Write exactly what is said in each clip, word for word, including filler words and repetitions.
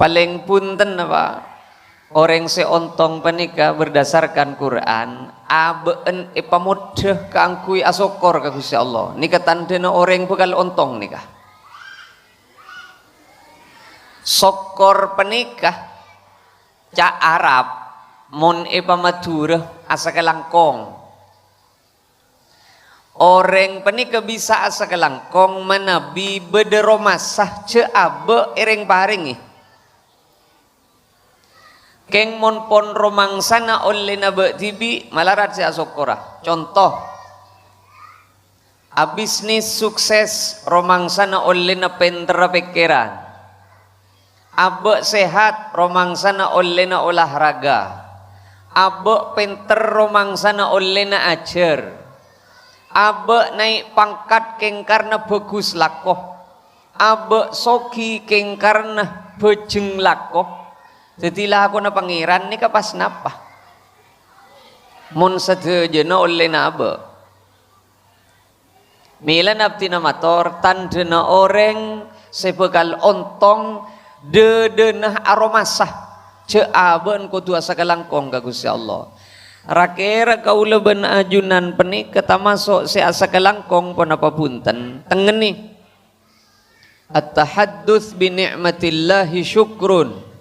Palèng bhunten, napa? Orèng sè ontong panèka berdasarkan Quran, abâ'na èpamodhâ kaangghuy asokkor ka Ghustè Allah. Nèka tandhâna orèng bhâkal ontong nèka. Sokkor panèka ca' Arab, mon èpamadhurâ asakalangkong. Orèng panèka bisa asakalangkong manabi bâdâ romasa jhâ' abâ' èrèng-parèngè. Kèng mon pon romangsana ollèna bâ' dhibi', malarat sè asokkorra. Conto, abisnis sukses romangsana ollèna pènterra pèkkèran. Abâ' sehat, romangsana ollèna olahraga. Abâ' pènter, romangsana ollèna ajhâr. Abâ' naè' pangkat kèng karna bhâghus lako. Abâ' soghi kèng karna bhâjheng lako. Dhâddhi lakona Pangèran nèka pas napa? Mon sadhâjâna ollèna abâ'. Mèlana abdhina mator, tandhâna orèng sè bhâkal ontong dhâdhâna aromasa, jhâ' abâ'na kodhu asakalangkong ka Ghustè Allah. Ra-kèra kaulâ bân ajunan panèka tamaso' sè asakalangkong ponapa bhunten? Tengngennè. At-tahadduts bi ni'matillahi syukrun.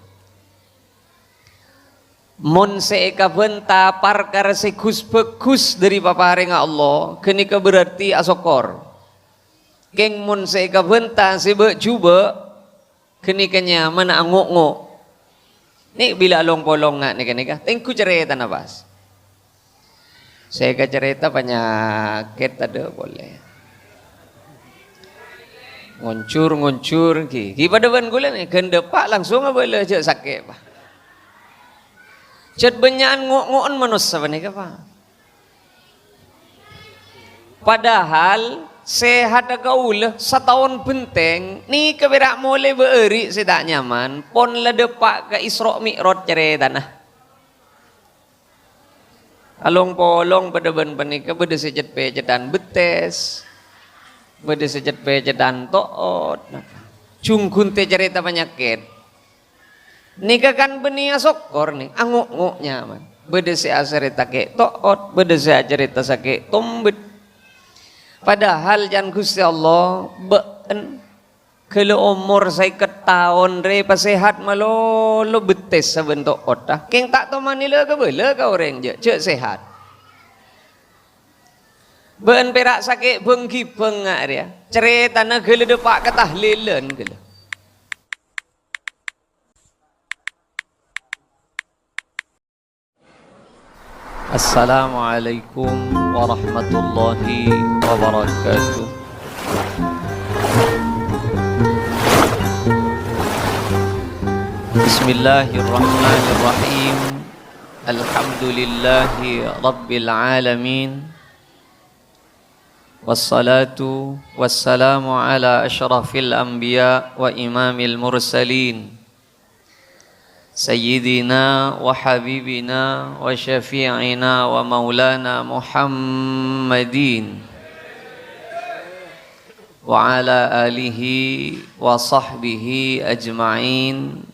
Mon sè èkabânta parkara sè ghus-bhâghus dhâri paparèngnga Allah, ghânèka berarti asokkor. Kèng mon sè èkabânta sè bâ'-jhubâ', ghânèka nyamana ango'-ngo'. Nè' bilâ long-polong nga' nèka-nèka, tengghu carètana pas. Sè èkacarèta panyakèt tadâ' polè. Ngoncur-ngoncur, ghi, ghi padâ bân ghulâ nè, ghân dâpa' langsung abâlâ jhâ' sakè', Pa'. Jhât bânnya'an ngo'-ngo'en manossa panèka, Pa'. Padahal sèhadhâ kaulâ sataon bhenteng, nèka pèra' molè bâ'âri' sè ta' nyaman, pon la dâpa' ka Isra' Mi'raj carètana. Along-polong padâ bân panèka bâdâ sè cet-pècètan bettès, bâdâ sè cet-pècètan to'ot, napa? Jhung ghun tè carèta panyakèt. Nèka kan bânnè asokkor, nè, ango'-ngo' nyaman. Bâdâ sè acarèta kè' to'ot, bâdâ sè acarèta sakè' tombet. Padahal can Ghustè Allah, bâ'en Ghâllu omor sèket taon rè pasèhat malolo bettès sabân to'otta. Kèng ta' tomanè la kabâlâ ka orèng jhâ', jhâ' sèhat. Bâ'en pèra' sakè' bâng-ghibâng nga' rèya. Carètana ghâllu dâpa' ka tahlilan ghâllu. Assalamualaikum warahmatullahi wabarakatuh. Bismillahirrahmanirrahim. Alhamdulillahi rabbil alamin. Wassalatu wassalamu ala asyrafil anbiya wa imamil mursalin. Sayyidina wa habibina wa syafi'ina wa maulana Muhammadin wa ala alihi wa sahbihi ajma'in.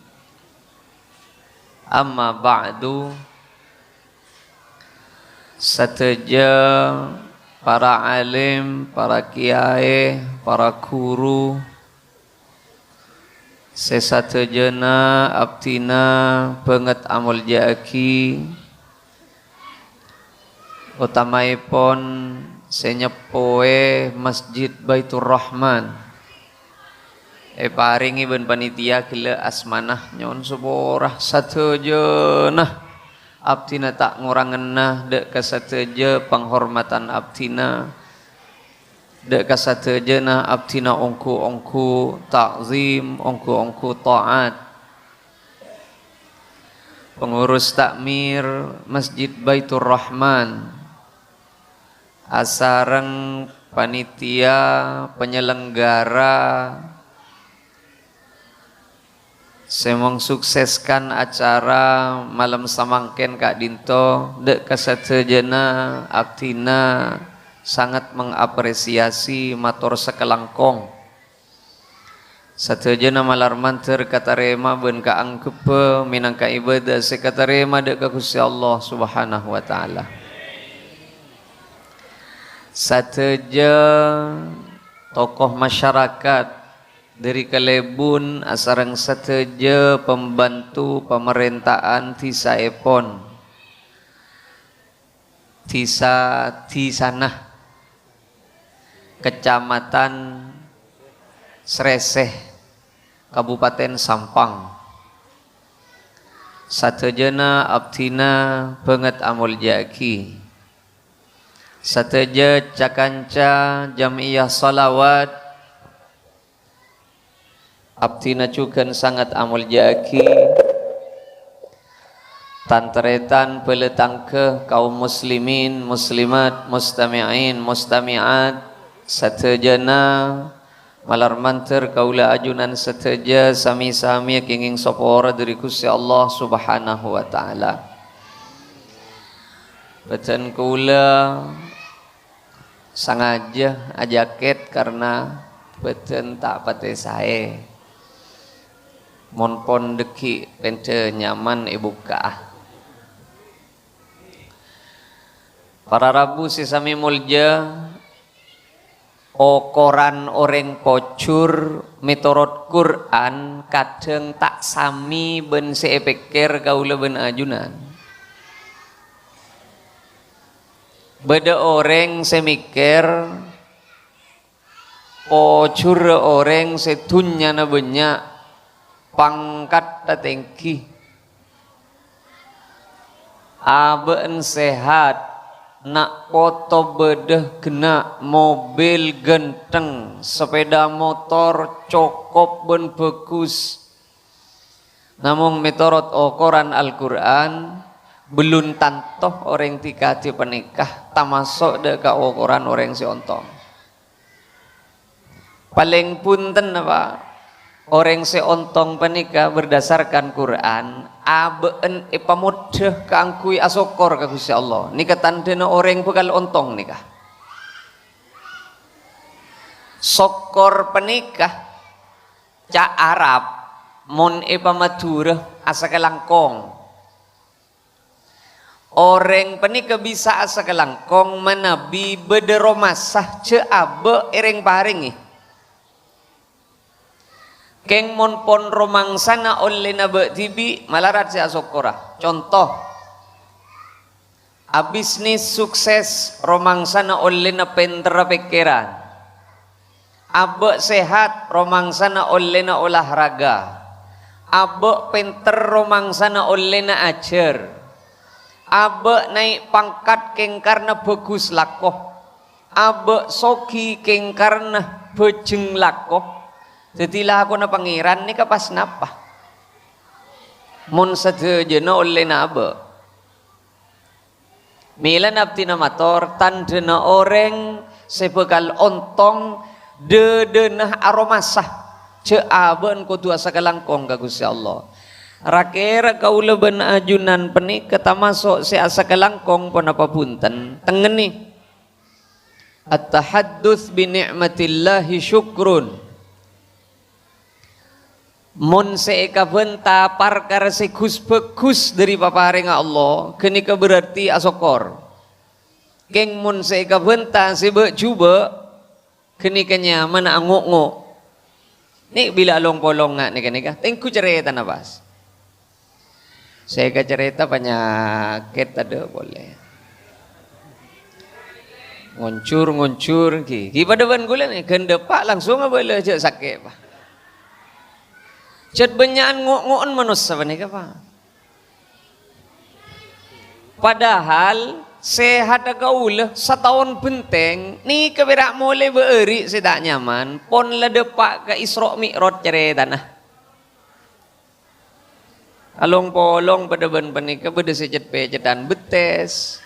Amma ba'du. Sadhâjâ para alim, para kiyaè, para ghuru, sè sadhâjâna abdhina bângèt amoljâ'aghi, otamaèpon sè nyeppowè Masjid Baiturrahman. Èparèngè bân panitia ghellâ' asmana, nyo'on sapora sadhâjâna abdhina ta' ngorangenna dâ' ka sadhâjâ panghormadhân abdhina. Dâ' ka sadhâjâna abdhina ongghu-ongghu ta'zim, ongghu-ongghu ta'at. Pengurus takmir Masjid Baiturrahman asareng panitia penyelenggara sè mengsukseskan acara malem samangkèn ka'dinto, dâ' ka sadhâjâna abdhina sanget mengapresiasi, mator sakalangkong. Sadhâjâna malar mandhâr katarèma bân kaangghebbhâ mènangka ibâdâ sè katarèma dâ' ka Ghustè Allah Subhanahu wa Ta'ala. Sadhâjâ tokoh masyarakat dhâri Kalèbun asareng sadhâjâ pembantu pamarènta'an dhisaèpon, dhisa-dhisana Kecamatan Srèsè, Kabupaten Sampang. Sadhâjâna abdhina bângèt amoljâ'aghi. Sadhâjâ ca-kanca Jam'iyah Shalawat, abdhina jhughân sanget amoljâ'aghi. Tan-tarètan bhâlâ tangghâ kaum muslimin, muslimat, mustami'in, mustami'at, sadhâjâna, malar mandhâr kaulâ ajunan sadhâjâ sami-sami kèngèng sapora dhâri Ghustè Allah Subhanahu wa Ta'ala. Bhâdhân kaulâ sangajâ ajakèt karna bhâdhân ta' patè saè. Mon pon dhâggi' pèndhâ nyaman èbukka'a. Para rabu sè samè moljâ, okoran orèng pojhur mètorot Qur'an kadhâng ta' samè bân sè èpèkkèr kaulâ bân ajunan. Bâdâ orèng sè mèkkèr, pojhurrâ orèng sè dhunnyana bânnya', pangkatta tèngghi, abâ'na sehat, na' poto bâdâ ghenna', mobil ghântheng, sepèda motor cokop bân bhâghus. Namong mètorot okoran Al-Qur'an, bellun tanto orèng dhikadhi panèka tamaso' dâ' ka okoran orèng sè ontong. Palèng bhunten, napa? Orèng sè ontong panèka berdasarkan Qur'an, abâ'na èpamoddhâ kaangghuy asokkor ka Ghustè Allah. Nèka tandhâna orèng bhâkal ontong nèka. Sokkor panèka ca' Arab, mon èpamadhurâ asakalangkong. Orèng panèka bisa asakalangkong manabi bâdâ romasa jhâ' abâ' èrèng-parèngè. Kèng mon pon romangsana ollèna bâ' dhibi', malarat sè asokkora. Conto, abisnis sukses, romangsana ollèna pènterra pèkkèran. Abâ' sehat, romangsana ollèna olahraga. Abâ' pènter, romangsana ollèna ajhâr. Abâ' naè' pangkat kèng karna bhâghus lako. Abâ' soghi kèng karna bhâjheng lako. Dhâddhi lakona Pangèran nèka pas napa? Mon sadhâjâna ollèna abâ'. Mèlana abdhina mator, tandhâna orèng sè bhâkal ontong dhâdhâna aromasa, jhâ' abâ'na kodhu asakalangkong ka Ghustè Allah. Ra-kèra kaulâ bân ajunan panèka tamaso' sè asakalangkong ponapa bhunten? Tengngennè. At-tahadduts bi ni'matillahi syukrun. Mon sè èkabânta parkara sè ghus-bhâghus dhâri paparèngnga Allah, ghânèka berarti asokkor. Kèng mon sè èkabânta sè bâ'-jhubâ', ghânèka nyamana ango'-ngo'. Nè' bilâ long-polong nga' nèka-nèka, tengghu carètana pas. Sè èkacarèta panyakèt tadâ' polè. Ngonjhur-ngonjhur, ghi, ghi padâ bân ghulâ nè, ghân dâpa' langsung abâlâ jhâ' sakè', Pa'. Jhât bânnya'an ngo'-ngo'en manossa panèka, Pa'. Padahal sèhadhâ kaulâ sataon bhenteng, nèka pèra' molè bâ'âri' sè ta' nyaman, pon la dâpa' ka Isra' Mi'raj carètana. Along-polong padâ bân panèka bâdâ sè cet-pècètan bettès,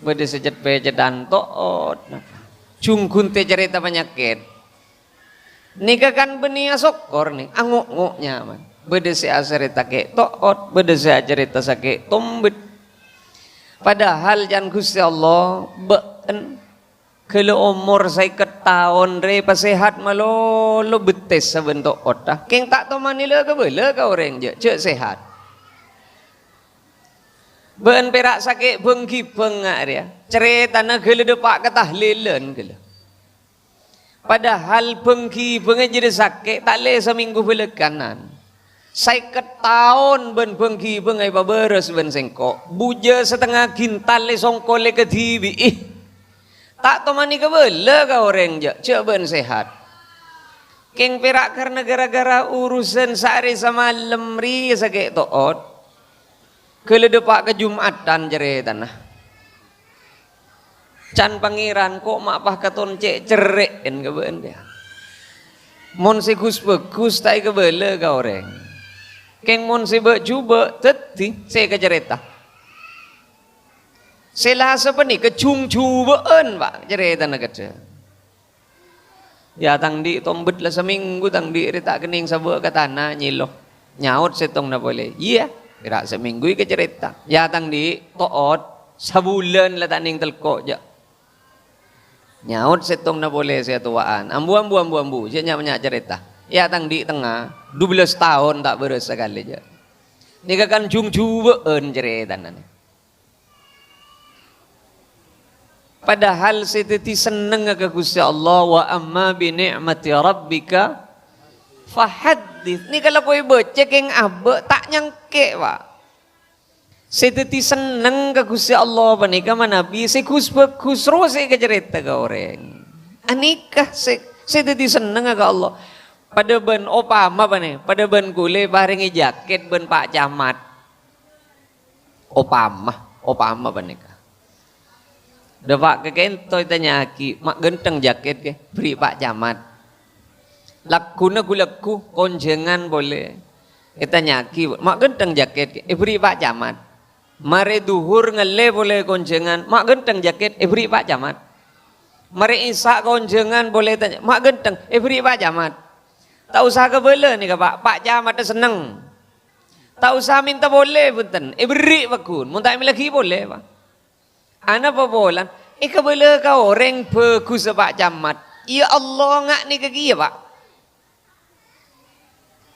bâdâ sè cet-pècètan to'ot. Jhung ghun tè carèta panyakèt. Nèka kan bânnè asokkor nè, ango'-ngo' nyaman. Bâdâ sè acarèta kè' to'ot, bâdâ sè acarèta sakè' tombet. Padahal can Ghustè Allah, bâ'en Ghâllu omor sèket taon rè, pasehat malolo bettessa bân to'otta. Kèng ta' tomanè la kabâlâ ka orèng jâ', jâ' sehat. Bâ'na pèra' sakè' bâng-ghibângnga rèya. Carètana ghâllu dâpa' ka tahlilan ghâllu. Padahal bâng-ghibângnga jârèya sakè' ta' lè samènggu bâlâkkanan. Sèket taon bân bâng-ghibângnga èpabârâs bân sèngko'. Bujâ satengnga gintal èsongkol è kadhibi'i. Ta' tomanè kabâlâ ka orèng jâ', jâ' bân sehat. Kèng pèra' karna ghârâ-ghârâ urusan saarè samalem rèya sakè' to'ot. Ghâllu dâpa' ka Jum'atan carètana. Can Pangèran, ko' ma' pas katon cè' cerrè'en ka bâ'na, yâ. Mon sè ghus-bhâghus ta' èkabâlâ ka orèng. Kèng mon sè bâ'-jhubâ' dhâddhi sè èkacarèta. Sè la sapanèka jhung-jhubâ'ân, Pa', carètana kadhâng. Yâ, tang dhi' tombet la samènggu, tang dhi' rè ta' kennèng sabâ' ka tana nyèlo. Nyaot sèttongnga polè, "Iyâ, pèra' samènggu èkacarèta." "Yâ, tang dhi', to'ot, sabulân la ta' nèng telko', jâ'." Nyaot sèttongnga polè sè atowa'an, "Ambu, ambu, ambu, ambu, jâ' nya'-manya' carèta." "Yâ, tang dhi' tengnga, dubellâs taon ta' bârâs sakalè, jâ'." Nèka kan jhung-jhubâ'ân carètana nè. Padahal sè dhâddhi sennengnga ka Ghustè Allah, "Wa amma bi ni'mati rabbika fahaddits." Nèka la ko' èbâca kèng abâ', ta' nyangkè, Pa'. Sè dhâddhi senneng ka Ghustè Allah panèka manabi sè ghus-bhâghus rowa sè èkacarèta ka orèng. Anèka sè, sè dhâddhi sennengnga ka Allah. Padâ bân opama panè, padâ bân kulâ èparèngè jakèt bân Pa' Camat. Opama, opama panèka. Dâpa' ka ka'ento ètanya'aghi, "Ma' ghântheng jakèt, kè?" "Èbherri' Pa' Camat." Lagghuna ghu-lagghu, konjhângan polè. Ètanya'aghi, "Ma' ghântheng jakèt, kè?" "Èbherri' Pa' Camat." Marè dhuhur ngallè polè konjhângan, "Ma' ghântheng jakèt?" "Èbherri' Pa' Camat." Marè Isya' konjhângan polè tanya, "Ma' ghântheng?" "Èbherri' Pa' Camat." Ta' osa kabâlâ nèka, Pa'. Pa' Camat senneng. Ta' osa mènta polè, bhunten. Èbherri' pagghun. Mon ta' èmellèaghi polè, Pa'. Anapa polana? Èkabâlâ ka orèng bhâghussa Pa' Camat. Yâ Allah, nga' nèka kèya, Pa'.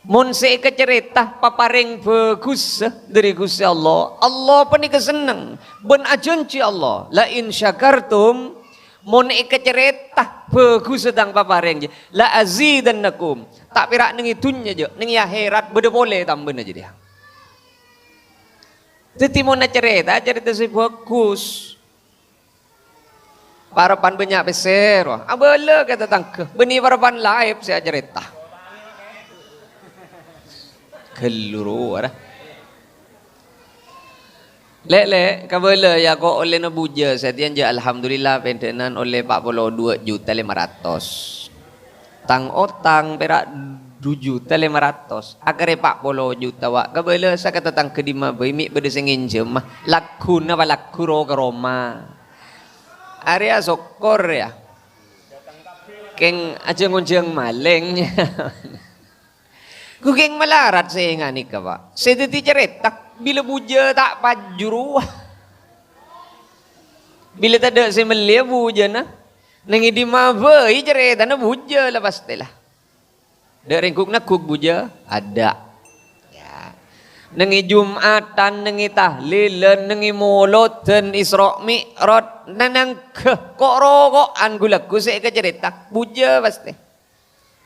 Mon sè èkacarèta paparèng bhâghussa dhâri Ghustè Allah, Allah panèka senneng. Bân ajhânjhi Allah, "La in syakartum," mon èkacarèta bhâghussa tang paparèng, "la azidannakum." Ta' pèra' nèng è dhunnya, jâ', nèng è akhèrat bâdâ polè tambâna jârèya. Dhâddhi, mon acarèta, carèta sè bhâghus. Parappa'na bânnya' pèssè, rowa. Abâlâ ka tatangghâ. Bânnè parappa'na laèp sè acarèta. Ghâllu rowa, ra. Lè', lè', kabâlâ, yâ, ko' ollèna bujâ. Satèya, jâ', alhamdulillah, pèndhânan ollè pa' polo duwâ' juta lèma ratos. Tang otang pèra' du juta lèma ratos. Akarè pa' polo juta, wa'. Kabâlâsa ka tatangghâ dimma bhâi, mè' bâdâ sè ngènjhâma. Lagghuna palaggu ro-, ka roma. Arèya sokkor, yâ. Kèng ajhâng-onjhâng malèng. Ghu kèng malarat sè ngandika, Pa'. Sè dhâddhi carèta, bilâ bujâ ta' pajhu rowa. Bilâ tadâ' sè mellèya bujâna. Nèng è dimma bhâi carètana bujâ la pastèla. Dâ' rèng ghu-, nagghuk bujâ? Adâ'. Yâ. Nèng è Jum'atan, nèng è tahlilan, nèng è molodhân Isra' Mi'raj, nanangghâ ko'-roko'an ghu-lagghu sè èkacarèta. Bujâ pastè.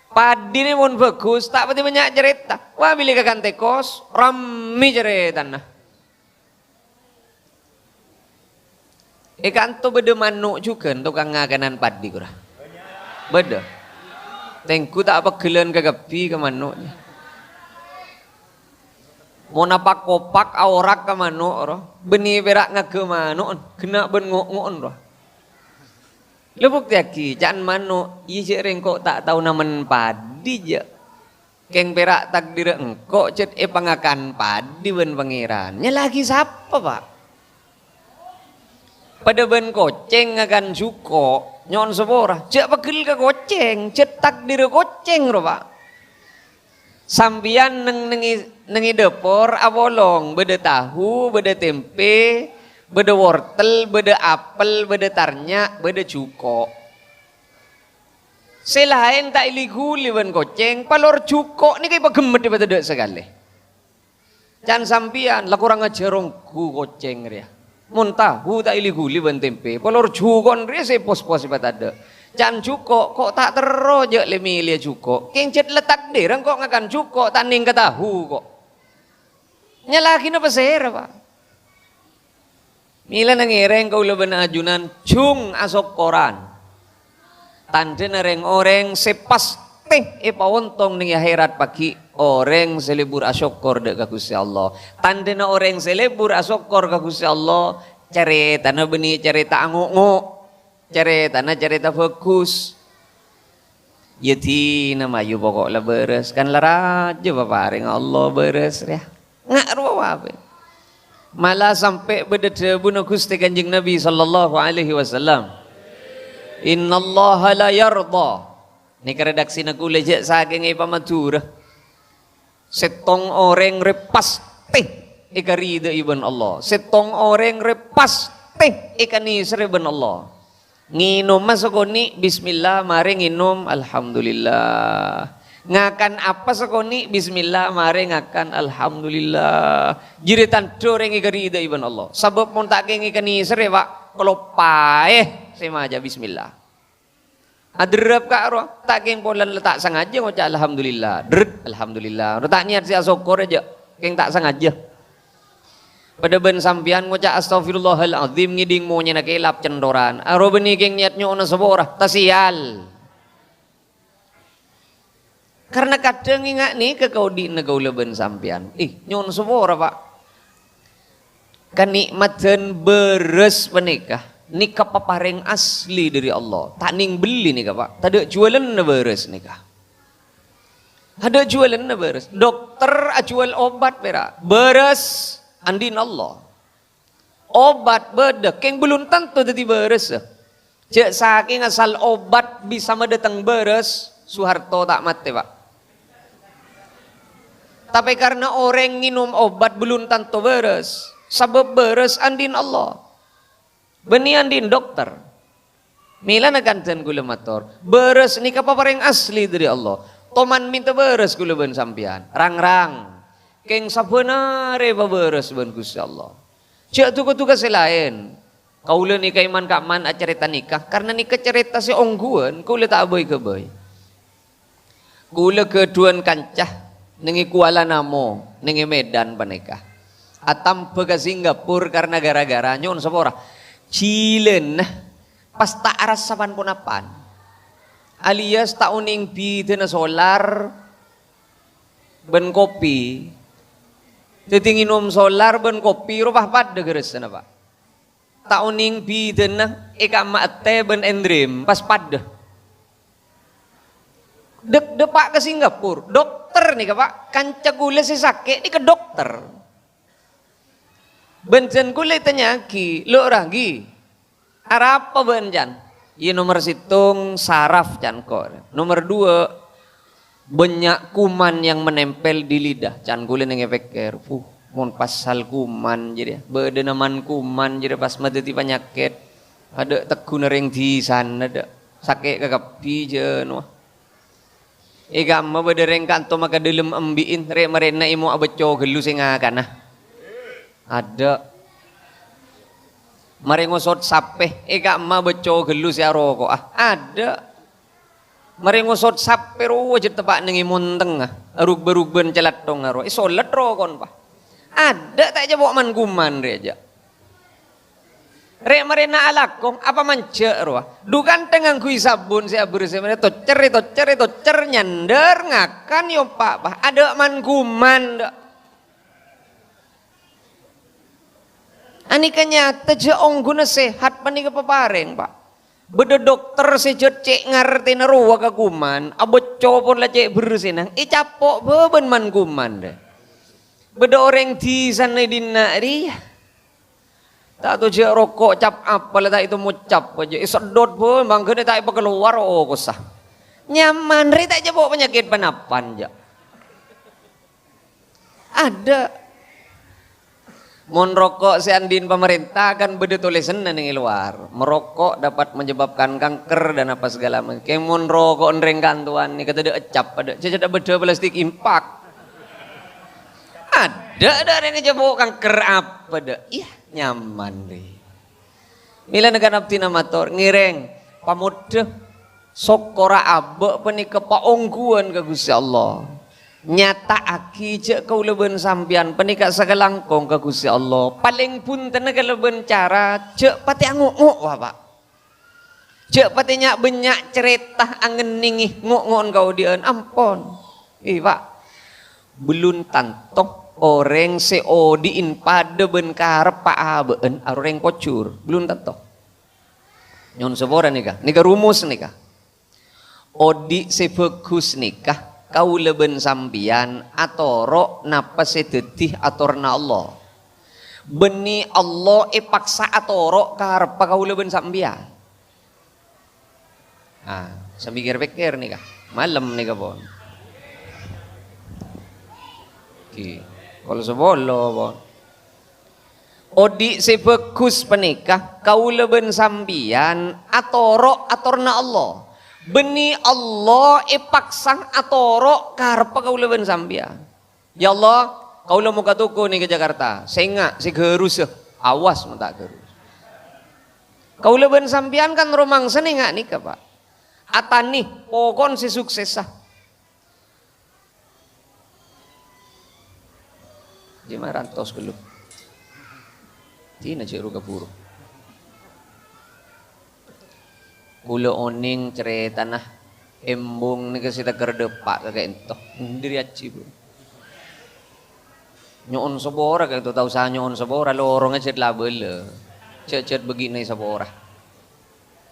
Padhi nè mon bhâghus, ta' patè bânnya' carèta. Wa, bilâ ka kan tèkos, rammè carètana. È kanto bâdâ mano' jhughân tokang ngakanan padhi, ghuru? Bâdâ. Tèngghu ta' pegghellân kakabbhi ka mano'. Mon apak-opak aorak ka mano', ro. Bânnè pèra' ngaghâ mano'en, ghenna' bân ngo'-ngo'en, ro. Lho, buktèyaghi, ca'na mano', iyâ jâ' rèng ko' ta' tao namen padhi, jâ'. Kèng pèra' takdirra engko' cè' èpangakan padhi bân Pangèran. Nyala'aghi sapa, Pa'? Padâ bân kocèng ngakan jhuko', nyo'on sapora. Jâ' pegghel ka kocèng, jâ' takdirra kocèng, ro, Pa'. Sampèyan nèng, nèng è, nèng è dâpor apolong, bâdâ tahu, bâdâ tèmpè, Bâdâ wortel, bâdâ apel, bâdâ tarnya', bâdâ jhuko'. Sè laèn ta' èli-ghuli bân kocèng, palor jhuko' nèka èpaghemmet èpadâ' sakalè. Can sampèyan la korang ajhâr ongghu kocèng rèya. Mon tahu ta' èli-ghuli bân tèmpè, palor jhuko' rèya sè pos-pos èpadâ'. Can jhuko', ko' ta' terro jhâ' lè-mèlèya jhuko'. Kèng jhât la takdir, engko' ngakan jhuko', ta' nèng ka tahu ko'. Nyalaaghi napa sèra, Pa'? Mèlana ngèrèng kaulâ bân ajunan jhung asokkoran. Tandhâna rèng-orèng sè pastè èpaontong neng è akhèrat pagghi', orèng sè lebur asokkor dâ' ka Ghustè Allah. Tandhâna orèng sè lebur asokkor ka Ghustè Allah, carètana bânnè carèta ango'-ngo'. Carètana carèta bhâghus. Yâ dinah mayu poko' la bârâs, kan la rajâ paparèngnga Allah bârâs rèya. Nga' rowa bhâi. Mala sampè' bâdâ dhâbuna Ghustè Kanjeng Nabi sallallahu alaihi wasallam, "Innallaha la yardha." Nèka redaksina kaulâ jhâ' sakèng èpamadhurâ. Sèttong orèng rè pastè èkaridhâi bân Allah. Sèttong orèng rè pastè èkanèserrè bân Allah. Ngènoma sakonè', bismillah, marè ngènom, alhamdulillah. Ngakan apa sakonè', bismillah, marè ngakan, alhamdulillah. Jârèya tandhâ orèng èkaridhâi bân Allah. Sabâb mon ta' kèng èkanèserrè, Pa', kaloppaè sè maca bismillah. Aderrep ka' rowa, ta' kèng polana la ta' sangajâ ngoca' alhamdulillah. Drèt, alhamdulillah. Rowa ta' niyat sè asokkor jhâ', kèng ta' sangajâ. Padâ bân sampèyan ngoca' astaghfirullahal azim ngèdhing monyèna kèlap cènthoran. Arowa bânnè kèng niyat nyo'ona sapora, tasèyal. Karna kadhâng ènga' nèka kaodi'na kaulâ bân sampèyan. Ih, nyo'on sapora, Pa'. Kanè'madhân bârâs panèka, nèka paparèng asli dhâri Allah. Ta' nèng bellè nèka, Pa'. Tadâ' juwâlânna bârâs nèka. Tadâ' juwâlânna bârâs. Dokter ajuwâl obat pèra'. Bârâs andi'na Allah. Obat bâdâ, kèng belum tanto dhâddhi bârâs. Jhâ' sakèng asal obat bisa madâteng bârâs, Soeharto ta' matè, Pa'. Tapè karna orèng ngènom obat belum tanto bârâs, sabâb bârâs andi'na Allah. Bânnè andi'na dokter. Mèlana kandhân kaulâ mator, bârâs nèka paparèng asli dhâri Allah. Toman mènta bârâs kaulâ bân sampèyan. Rang-rang. Kèng sabbhân arè pabârâs bân Ghustè Allah. Jhâ' duka-duka sè laèn. Kaulâ nèka èman-ka'man acarèta nèka, karna nèka carèta sè ongghuwân, kaulâ ta' abâi-ghâbây. Kaulâ ghâdhuwân kanca neng è Kuala Namo, neng è Medan panèka. Atamba ka Singapura karna ghârâ-ghârâ, nyo'on sapora, jhilânna pas ta' arassa pan-ponapan. Alias ta' onèng bhidhâna solar bân kopi. Dhâddhi ngènom solar bân kopi rowa padâ ghârâsana, Pa'. Ta' onèng bhidhâna è ka'emma ètè bân èndrem, pas padâ. Dâk-, dâpa' ka Singapura, dokter nèka, Pa', kanca kaulâ sè sakè' nèka dokter. Bân jhân kaulâ ètanya'aghi, "Lo', Ra, ghi, arapa bâ'na, can?" "Iyâ, nomer sèttong saraf, can, ko'. Nomer duwâ', banyak kuman yang menempel di lidah." Can kaulâ neng èpèkkèr, "Puh, mon pasal kuman jârèya, bâdâna man-kuman jârèya pas madhâddhi panyakèt. Adâ' tegghuna rèng dhisana, dâ'. Sakè' kakabbhi, jhân, wah." È ka'emma bâdâ rèng ka'anto makadâlem embi'in, rè'-marè'na èmo' abâcco ghâllu sè ngakana. Adâ'. Marè ngosot sapè, è ka'emma bâcco ghâllu sè aroko'a. Adâ'. Marè ngosot sapè rowa jhâ' teppa' neng è montengnga, arug-barugbân calathongnga rowa. Èsolèt rokon, Pa'. Adâ' ta' ècapo' man-kuman rèya jâ'. Rè'-marè'na alako, apa manjhâ' rowa? Dhu kantha ngangghuy sabbhun sè abherressè marè toccer, toccer, toccer, nyandhâr, ngakan, èompa', Pa'. Adâ' man-kuman, dâ'. Anèka nyata jhâ' ongghuna sehat panèka paparèng, Pa'. Bâdâ dokter sè jhât cè' ngartèna rowa ka kuman, abâcco pon la cè' berressèna, ècapo' bâbân man-kuman, dâ'. Bâdâ orèng dhisana è dinna' rèya. Ta' tojjhâ' roko' cap apa la ta' ètemmo cap jâ, èseddot bâ, mangghâna ta' èpakalowar okossa. Nyaman rè ta' ècapo' panyakèt panapan jâ. Adâ'. Mon roko' sè andi'na pamarènta kan bâdâ tolèsanna neng è lowar. Merokok dapat menyebabkan kanker dan apa segala macam. Kèng mon roko' orèng kantowan nèka tadâ' eccap, adâ' cècèdhâ bâdâ plastik impak. Adâ' dâ' orèng èjhâ' kanker apa dâ'? Iyâ, nyaman rè. Mèlana kan abdhina mator, ngèrèng, pamodâ, sokkorra abâ' panèka paongghuwân ka Ghustè Allah. Nyata'aghi jhâ' kaulâ bân sampèyan panèka sakalangkong ka Ghustè Allah. Palèng bhuntenna kalabân cara jhâ' patè ango'-ngo', Bapak. Jhâ' patè nya'-bânnya' carèta angennengngè ngo'-ngo'en kaodi'ân, ampon. Iyâ, Pak. Bellun tanto orèng sè odi'in padâ bân karebbhâ abâ'na arèya orèng pojhur. Bellun tanto. Nyo'on sapora nèka. Nèka rumus nèka. Odi' sè bhâghus nèka kaulâ bân sampèyan atoro' napa sè dhâddhi atoranna Allah. Bânnè Allah èpaksa atoro' karebbhâ kaulâ bân sampèyan. Ah, sambi kèr-pèkkèr nèka. Malem nèka pon. Ghi, kol sapolo pon. Odi' sè bhâghus panèka, kaulâ bân sampèyan atoro' atoranna Allah. Bânnè Allah èpaksa atoro' karebbhâ kaulâ bân sampèyan. "Ya Allah, kaulâ moghâ toko nèka ka Jakarta. Sènga' sè ghârusa. Awas mon ta' ghârus." Kaulâ bân sampèyan kan romangsa nènga' nèka, Pak. Atanè, poko'en sè suksessa. Jhâ' marantos ghâllu. Dina jhâ' ru kabhuru. Kaulâ onèng carètana embong nèka sè tèkèr dâpa' ka ka'ènto. Dhâri ajhi, Bu. Nyo'on sapora ka'ènto, ta' osa nyo'on sapora, lorongnga jhât la bâlâ. Jhât-jhât bâgi'na sapora.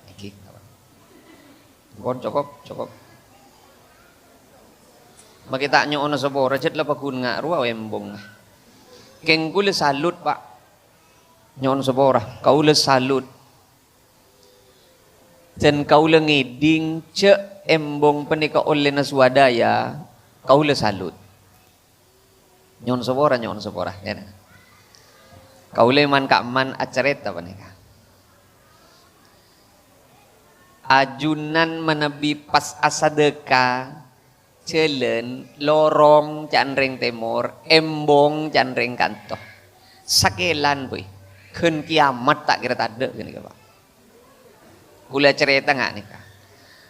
Nèkè. Pon, cokop, cokop. Makè ta' nyo'ona sapora, jhât la paggun nga' rowa embong. Kèng kaulâ salut, Pak. Nyo'on sapora, kaulâ salut. Dan kaulâ ngèdhing jhâ' embong panèka ollèna swadaya, kaulâ salut. Nyo'on sapora, nyo'on sapora, ya. Kaulâ man-ka'man acarèta panèka. Ajunan manabi pas asadâka, jhâlân, lorong, ca'na rèng tèmor, embong, ca'na rèng kanto. Sakèlan, buy. Ghân kiamat ta' kèra tadâ' ghânèka, Pak. Kaulâ carèta nga' nèka.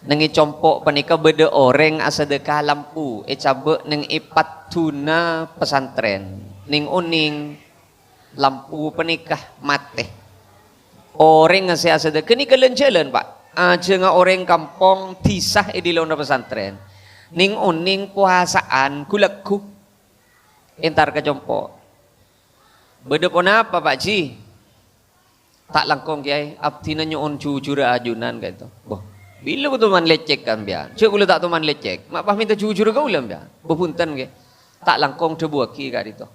Neng è compo' panèka bâdâ orèng asadâka lampu ècabâ' neng è paddhuna pesantren. Nèng-onèng lampu panèka matè. Orèng sè asadâka nèka lan-jhâlân, Pak. Ajhângnga orèng kampong dhisa è dâlem pesantren. Nèng-onèng powasa'an ghu-lagghu. Entar ka compo'. "Bâdâ ponapa, Pak Ji?" "Ta' langkong, Kèyaè, abdhina nyo'on jujurrâ ajunan ka'ènto." "Boh, bilâ toman lècèk ka sampèyan?" "Jhâ' kaulâ ta' toman lècèk, ma' pas mènta jujurrâ kaulâ sampèyan." "Boh, bhunten, Kè. Ta' langkong dhâbuwâghi ka'dinto.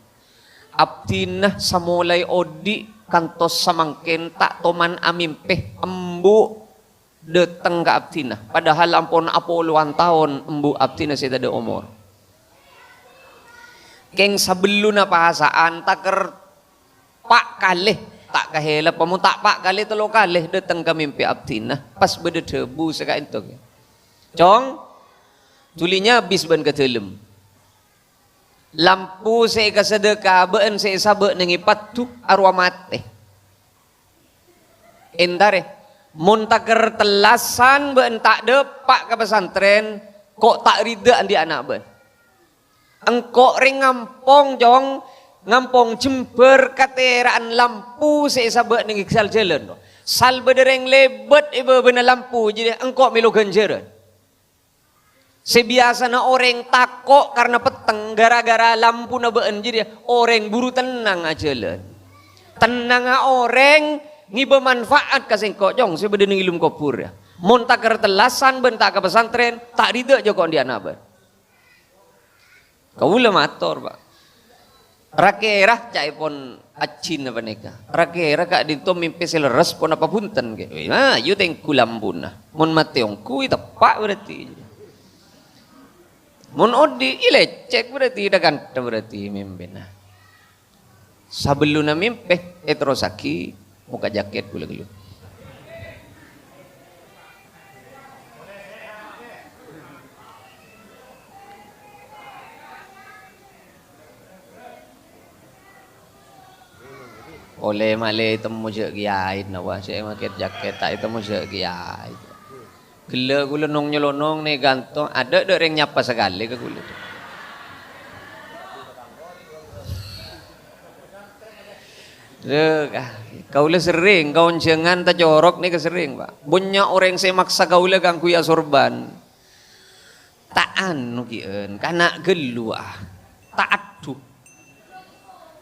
Abdhina samolaè odi' kantos samangkèn ta' toman amèmpè embu' dâteng ka abdhina, padahal ampon apolowan taon embu' abdhina sè tadâ' omor. Kèng sabellunna pasa'an takèr pa' kalè, ta' kahèlep, mon ta' pa' kalè tello kalè dâteng ka mèmpè abdhina, pas bâdâ dhâbu sè ka'ènto, 'Cong, dhuli nyabis bâ'na ka dâlem. Lampu sè èkasadâka bâ'na sè èsabâ' neng è paddhu arowa matè. Entarè, mon takèr tellasan bâ'na ta' dâpa' ka pesantren, ko' ta' rida andi' ana' bâ'na. Engko' rèng ngampong, Cong, ngampong jembhâr katèra'an lampu sè èsabâ' neng è sal jhâlân. Sal bâdâ rèng lèbât è bâbâna lampu, jârèya engko' mèlo ghânjhârân. Sè biyasana orèng tako' karna petteng ghârâ-ghârâ lampuna bâ'na jârèya, orèng buru tennang ajhâlân. Tennangnga orèng ngibâ manfaat ka sèngko', Cong, sè bâdâ neng è lem kobhur, yâ. Mon takèr tellasan bâ'na ta' ka pesantren, ta' rida jhâ' ko' andi' ana' bâ'na. Kaulâ mator, Pak. Ra-kèra ca'èpon ajjhina panèka. Ra-kèra ka'dinto mèmpè sè lerres ponapa bhunten, Kè? Nah, yu tèngghu lampuna. Mon matè ongghu, teppa' berarti. Mon odi', ilècèk berarti, dâ-kantha berarti mèmpèna. Sabellunna mèmpè, èterrossaghi mokka' jakèt kaulâ ghâllu. Ollè malè ètemmo jâ' kiyaè, napa sè makè jakèt ta' ètemmo jâ' kiyaè. Ghellâ' kaulâ nong-nyalonong nè' kantong, adâ' dâ' rèng nyapa sakalè ka kaulâ. Lho, ka-, kaulâ serrèng, kaonjhângan tacorok nèka serrèng, Pak. Bânnya' orèng sè maksa kaulâ kaangghuy asorban. Ta' anu ghi'ân, kana' ghâllu, ah. Ta' adhu.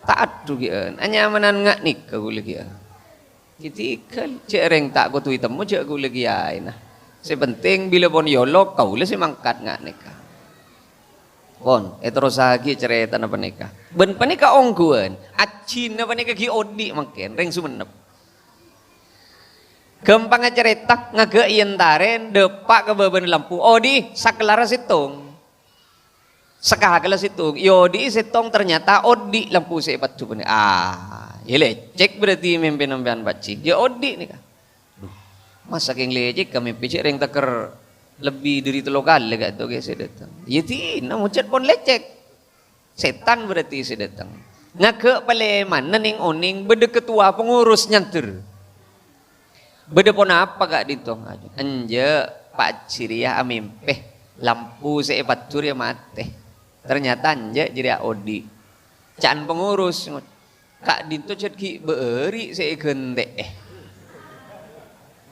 Ta' adhu ghi'ân, anyamanan nga' nèka kaulâ ghi'ân. Ghi' tèghâl, cè' rèng ta' kodhu ètemmo jâ' kaulâ kiyaèna. Sè penting bilâ pon èolok, kaulâ sè mangkat nga' nèka. Pon, èterrossaghi carètana panèka. Bân panèka ongghuwân, ajjhina panèka ghi' odi' mangkèn, rèng Songennep. Ghâmpangnga carèta, ngaghâ' èntarè, dâpa' ka bâbâna lampu, odi', sakellarra sèttong. Sakakella sèttong, èodi'i sèttong, ternyata odi' lampu sè èpaddhu panèka. Ah, iyâ lècèk berarti mèmpèna sampèyan, Pak Ji. Iyâ odi' nèka. Duh, masa kèng lècèk ka mèmpè cè' rèng tèkèr lebbi dhâri tello kalè ka'dinto ghi' sè dâteng. Iyâ dinah mocèt pon lècèk. Sètan berarti sè dâteng. Ngaghâ' palèmana nèng-onèng bâdâ ketua pengurus nyandher. Bâdâ ponapa ka'dinto? Enjâ', Pak Ji rèya amèmpè lampu sè èpaddhu rèya matè. Ternyata enjâ' jârèya odi'. Ca'na pengurus, ka'dinto cè' ghi' bâ'âri' sè èghântè'è.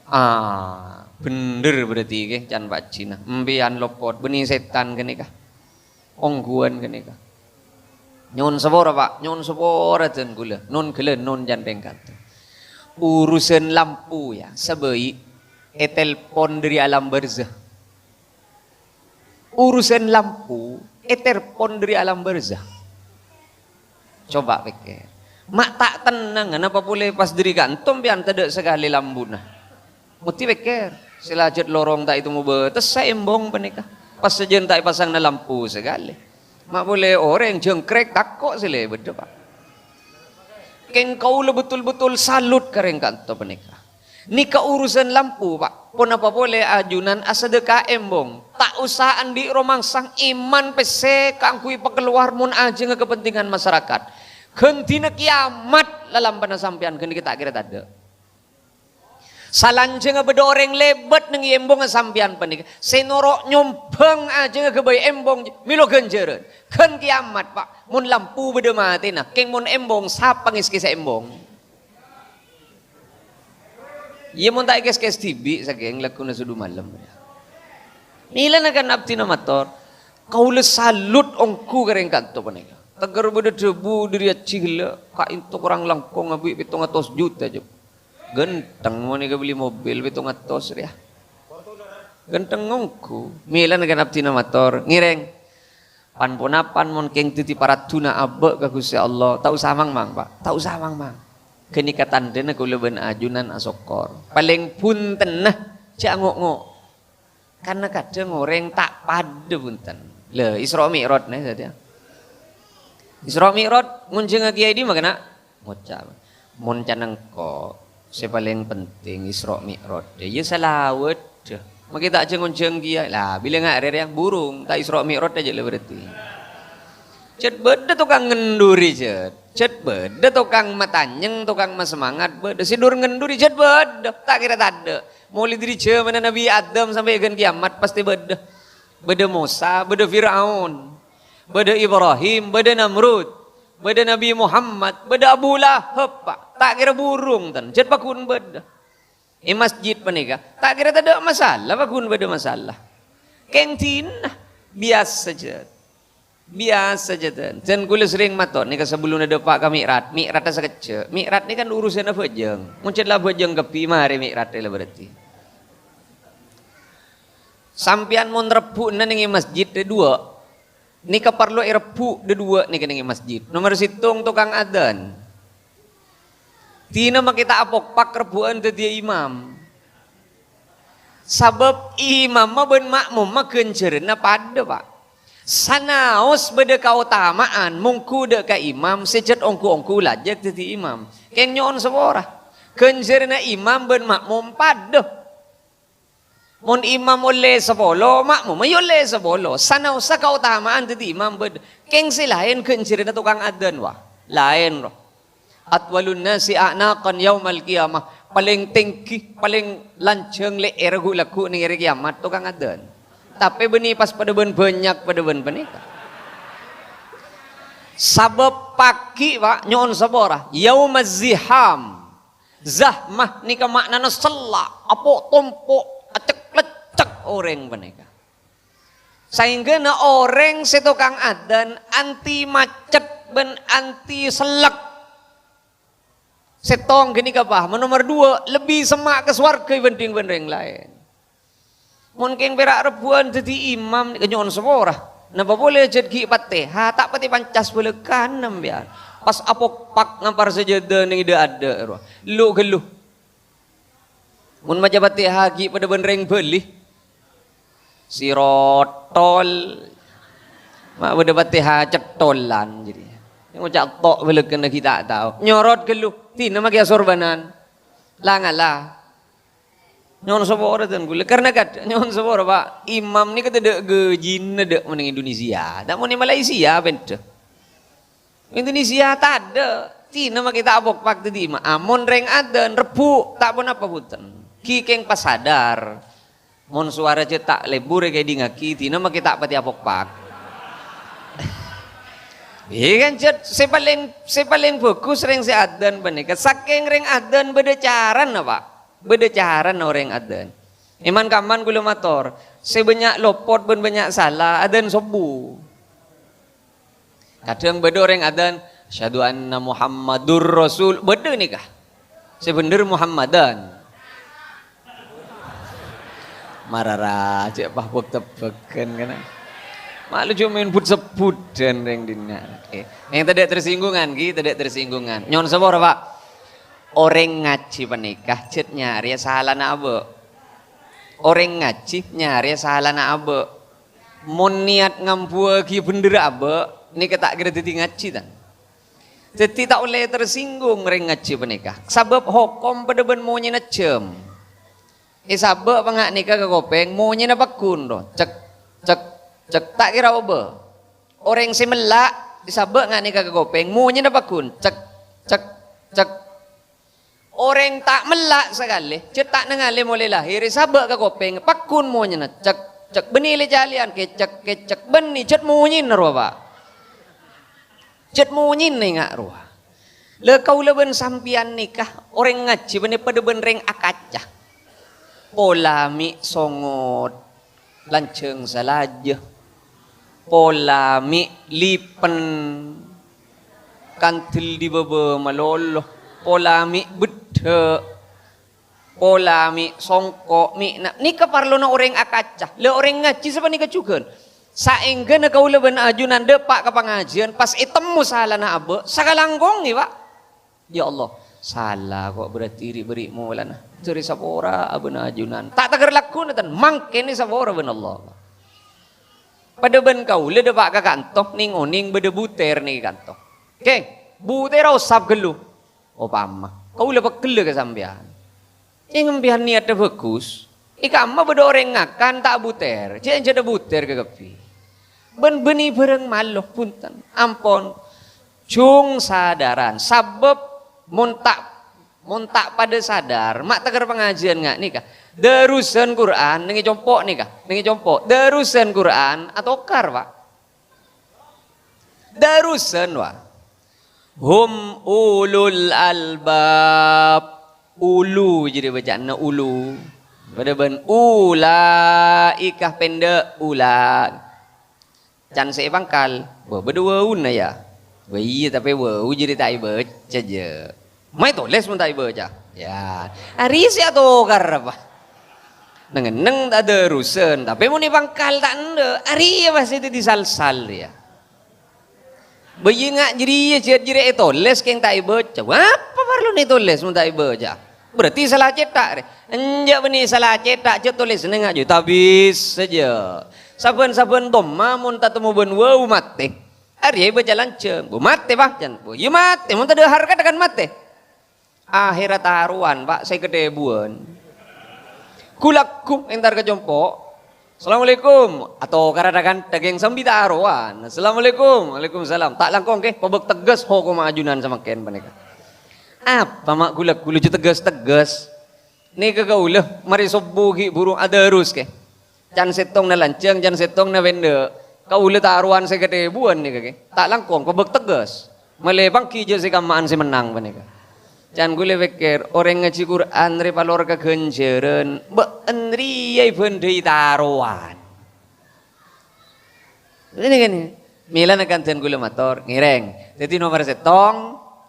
Ah, bhendher berarti kè, ca'na Pak Jina. Empèyan lopot, bânnè sètan ghânèka. Ongghuwân ghânèka. Nyo'on sapora, Pak. Nyo'on sapora dân kaulâ. Nyo'on ghellâ', nyo'on can rèng ka'dinto. Urusan lampu, ya, sabâi' ètelpon dhâri alam barzah. Urusan lampu ètelpon dhâri alam barzah. Coba pèkkèr. Ma' ta' tennang, napa polè pas dhâri ka'dinto sampèyan tadâ' sakalè lampuna. Ngoddi pèkkèr, sè la jhât lorong ta' ètemmo bâtessa embong panèka. Pas sajân ta' èpasangana lampu sakalè. Ma' polè orèng jhângkrèk tako' sè lè bâdâ, Pak. Kèng kaulâ betul-betul salut ka rèng ka'dinto panèka. Nèka urusan lampu, Pak. Ponapa polè ajunan asadhâka embong. Ta' osa andi' romangsang èman pèssè kaangghuy pakalowar mon ajhângnga kapentingan masarakat. Ghântèna kèyamat lalambâna sampèyan ghânèka ta' kèra tadâ'. Salanjhângnga bâdâ orèng lèbât neng è embongnga sampèyan panèka, sè noro' nyombhâng ajhângnga ghâbây embong, mèlo ghânjhârân. Ghân kèyamat, Pak. Mon lampu bâdâ matèna, kèng mon embong, sapa ngèskèsa embong? Iyâ, mon ta' èkèskès dhibi', sakèng lagghuna sodhu malem. Mèlana kan abdhina mator, kaulâ salut ongghu ka rèng ka'dinto panèka. Tèghâr bâdâ dhâbu dhâri ajhi ghellâ', ka'dinto korang langkong abuy pèttong atos juta, jhâ'. Ghântheng mon èkabelli mobil pèttong atos rèya. Ghântheng ongghu. Mèlana kan abdhina mator, ngèrèng. Pan-ponapan mon kèng dhâddhi paraddhuna abâ' ka Ghustè Allah, ta' osa mangmang, Pak. Ta' osa mangmang. Ghânèka tandhâna kaulâ bân ajunan asokkor. Palèng bhuntenna, jhâ' ngo'-ngo'. Karna kadhâng orèng ta' padâ bhunten. Lha, Isra Mi'raj nè, satèya. Isra Mi'raj ngonjhângnga kèyaè è dimma, kèna? Ngoca', "Mon can engko', sè palèng penting Isra Mi'raj, iyâ salawat." Makè ta' jhâ' ngonjhâng kèya. Lah, bilâ nga' rè-rèya burung, ta' Isra Mi'raj jhâ' la berarti. Jhât bâdâ tokang ngendhuri, jhât. Jhât bâdâ tokang matanyèng, tokang masemangat, bâdâ sè dur ngendhuri, jhât bâdâ. Ta' kèra tadâ'. Molaè dhâri jhâmanna Nabbhi Adam sampè' ghân kèyamat, pastè bâdâ. Bâdâ Mosa, bâdâ Fir'aun, bâdâ Ibrahim, bâdâ Namrud, bâdâ Nabbhi Muhammad, bâdâ Abu Lahab, Pak. Ta' kèra burung, ten. Jhât pagghun bâdâ. È masjid panèka, ta' kèra tadâ' masalah, pagghun bâdâ masalah. Kèng dinah, biyasa jhât. Biyasa jhât, ten. Dân kaulâ serrèng mator, nèka sabellunna dâpa' ka Mi'raj. Mi'rajâ sakejjhâ'. Mi'raj nèka kan urusanna abhâjâng. Mon jhât la abhâjâng kabbhi, marè Mi'rajâ la berarti. Sampèyan mon rebbhu'na neng è masjid, dâduwâ'. Nèka parlo èrebbhu' dâduwâ' nèka neng è masjid. Nomer sèttong tokang adzan. Dinah makè ta' apokpak rebbhu'ân dhâddhiyâ imam. Sabâb imamma bân ma'mumma ghânjhârânna padâ, Pak. Sanaos bâdâ kaotama'an, mongghu dâ' ka imam sè jhât ongghu-ongghu lajâk dhâddhi imam. Kèng nyo'on sapora. Ghânjhârânna imam bân ma'mum padâ. Mon imam ollè sapolo, ma'mumma ya ollè sapolo. Sanaossa kaotama'an dhâddhi imam bâdâ. Kèng sè laèn ghânjhârânna tokang adzan, wah. Laèn, rowa. "Atwalun nasi a'naqan yaumal qiyamah." Palèng tèngghi, palèng lanjhâng lè'èrra ghu'-lagghu' neng arè kiamat, tokang adzan. Tapè bânnè pas padâ bân bânnya', padâ bân panèka. Sabâb pagghi', Pak, nyo'on sapora, yaumaz ziham. Zahmah nèka ma'nana sella', apo'-tompo', acek-leccek orèng panèka. Saèngghâna orèng sè tokang adzan anti macet bân anti sellek. Sèttong ghânèka, Pak, mon nomer duwâ', lebbi semma' ka sowarghâ èbhândhing bân rèng laèn. Mon kèng pèra' rebbhuwân dhâddhi imam, nyo'on sapora. Napa polè jhât ghi' Fatihah, ta' patè pancas bâlâkana sampèyan. Pas apokpak ngampar sajâdâ neng dâ'-adâ', rowa. Lu-ghâllu. Mon maca Fatihah ghi' padâ bân rèng Bali. Sirotol. Ma' bâdâ Fatihah cettolan jârèya. Ngoca' to' bâlâkana ghi' ta' tao. Nyorot ghâllu. Dina makè asorbanan. La ngala. Nyo'on sapora dân ghulâ. Karna kadhâng nyo'on sapora, Pak. Imam nèka tadâ' ghâjina dâ' mon neng Indonesia. Ta' mon è Malaysia bhidhâ. Indonesia tadâ'. Dina makè ta' apokpak dhâddhi imam. Amon rèng adzan, rebbhu', ta' ponapa bhunten. Ghi' kèng pas sadar. Mon sowara jhât ta' lebur èkaèdingngaghi, dina makè ta' patè apokpak. Iyâ kan, jhât sè palèng, sè palèng bhâghus rèng sè adzan panèka. Sakèng rèng adzan bâdâ carana, Pak. Bâdâ carana orèng adzan. È man-kamman kaulâ mator, sè bânnya' lopot bân bânnya' sala, adzan sobbhu. Kadhâng bâdâ orèng adzan, "Asyhadu anna Muhammadur Rasul." Bâdâ nèka. Sè bhendher Muhammadan. Mara rajâ pabuk-tebbhâghân kana. Malu coma èbhut-sebbhudhân rèng dinna'. Oke. Yang tadâ' tersinggungan, ghi, tadâ' tersinggungan. Nyo'on sapora, Pak. Orèng ngajhi panèka jhât nyarèya salana abâ'. Orèng ngajhi nyarèya salana abâ'. Mon niyat ngambuwâghi bhendher abâ', nèka ta' kèra dhâddhi ngajhi, tan. Dhâddhi ta' ollè tersinggung rèng ngajhi panèka. Sabâb hokom padâ bân monyèna jhâm. Èsabâ' pa nga' nèka ka kopèng, monyèna pagghun, ro. Cek, cek, cek, ta' kèra obâ. Orèng sè mella', èsabâ' nga' nèka ka kopèng, monyèna pagghun. Cek, cek, cek. Orèng ta' mella' sakalè, jhât ta' nangalè molaè lahèr, èsabâ' ka kopèng, pagghun monyèna, cek, cek, bânnè lè-calèyan, kècek, kècek, bânnè, jhât monyèna rowa, Pak. Jhât monyèna ènga' rowa. La kaulâ bân sampèyan nèka, orèng ngajhi bânnè padâ bân rèng akaca. Pola mè' songot, lanjhâng salajâ. Pola mè' lipen, kandel dibâbâ malolo. Pola mè' beddhâ', pola mè' songko', mè' na-, nèka parlona orèng akaca. La orèng ngajhi sapanèka jhughân. Saèngghâna kaulâ bân ajunan dâpa' ka pangajiyân, pas ètemmo salana abâ', sakalangkongè, Pak. Ya Allah, sala ko' berarti ri'-bâri' molana. Jârèya sapora abâ'na ajunan. Ta' taghâr lagghuna, tan. Mangkènè sapora bân Allah. Padâ bân kaulâ dâpa' ka kanto, nèng-onèng bâdâ butèr nèng kanto. Kèng, butèrra osap ghâllu. Opama, kaulâ pegghellâ ka sampèyan. È, sampèyan niyatta bhâghus. È kamma bâdâ orèng ngakan ta' abutèr, jhâ' jhâ' abutèr kakabbhi. Bân bânnè bhârâng malo, bhunten. Ampon. Jhung sadaran. Sabâb mon ta', mon ta' padâ sadar, ma' taghâr pangajiyân nga' nèka. Darusan Qur'an, nèng è compo' nèka, nèng è compo'. Darusan Qur'an atokar, Pak. Darusan, wa. Hum ulul albab. Ulu jârèya bâca'anna ulu. Padâ bân ulaika pendek, ula. Can sè è pangkal. Wah, bâdâ wawuna, ya. Wah, iyâ, tapè wawu jârèya ta' èbâca, jâ. Ma' ètolès mon ta' èbâca. Ya, arèya sè atokar apa? Neng-enneng ta' darusan, tapè mon è pangkal ta' endâ', arèya pastè dhâddhi salsal, ya. Bâjhi nga' jârèya, jhât jârèya ètolès kèng ta' èbâca. Apa parlona ètolès mon ta' èbâca? Berarti sala cètak, rè. Enjâ' bânnè sala cèthak, jhâ' tolèsanna ngajhu, tabis saja. Sabbhân-sabbhân dhamma mon tatemmo bân wau matè. Arèya èbâca lanjhâng. Bu matè, Pak, can. Bu, iyâ matè, mon tadâ' harkat kan matè. Akhèrra tarowan, Pak, sèket èbuwân. Ghu-lagghu entar ka compo'. "Assalamualaikum." Atokara dha-kandha kèng sambi tarowan. "Assalamualaikum." "Waalaikumsalam." Ta' langkong, kè, pabâk teggâs hokomma ajunan samangkèn panèka. Apa ma' ghu-lagghu laju teggâs-teggâs? Nèka kaulâ marè sobbhu ghi' bhuru adarus, kè. Can sèttongnga lanjhâng, can sèttongnga bhendâ'. Kaulâ tarowan sèket èbuwân nèka, kè. Ta' langkong, pabâk teggâs. Malè pangghi jhâ' sè kamma'an sè mennang panèka. Can kaulâ pèkkèr, orèng ngajhi Qur'an rè palor ka ghânjhârân, bâ'en rèya èbhândhâi tarowan. Ngènè, ngènè. Mèlana kandhân kaulâ mator, ngèrèng. Dhâddhi nomer sèttong,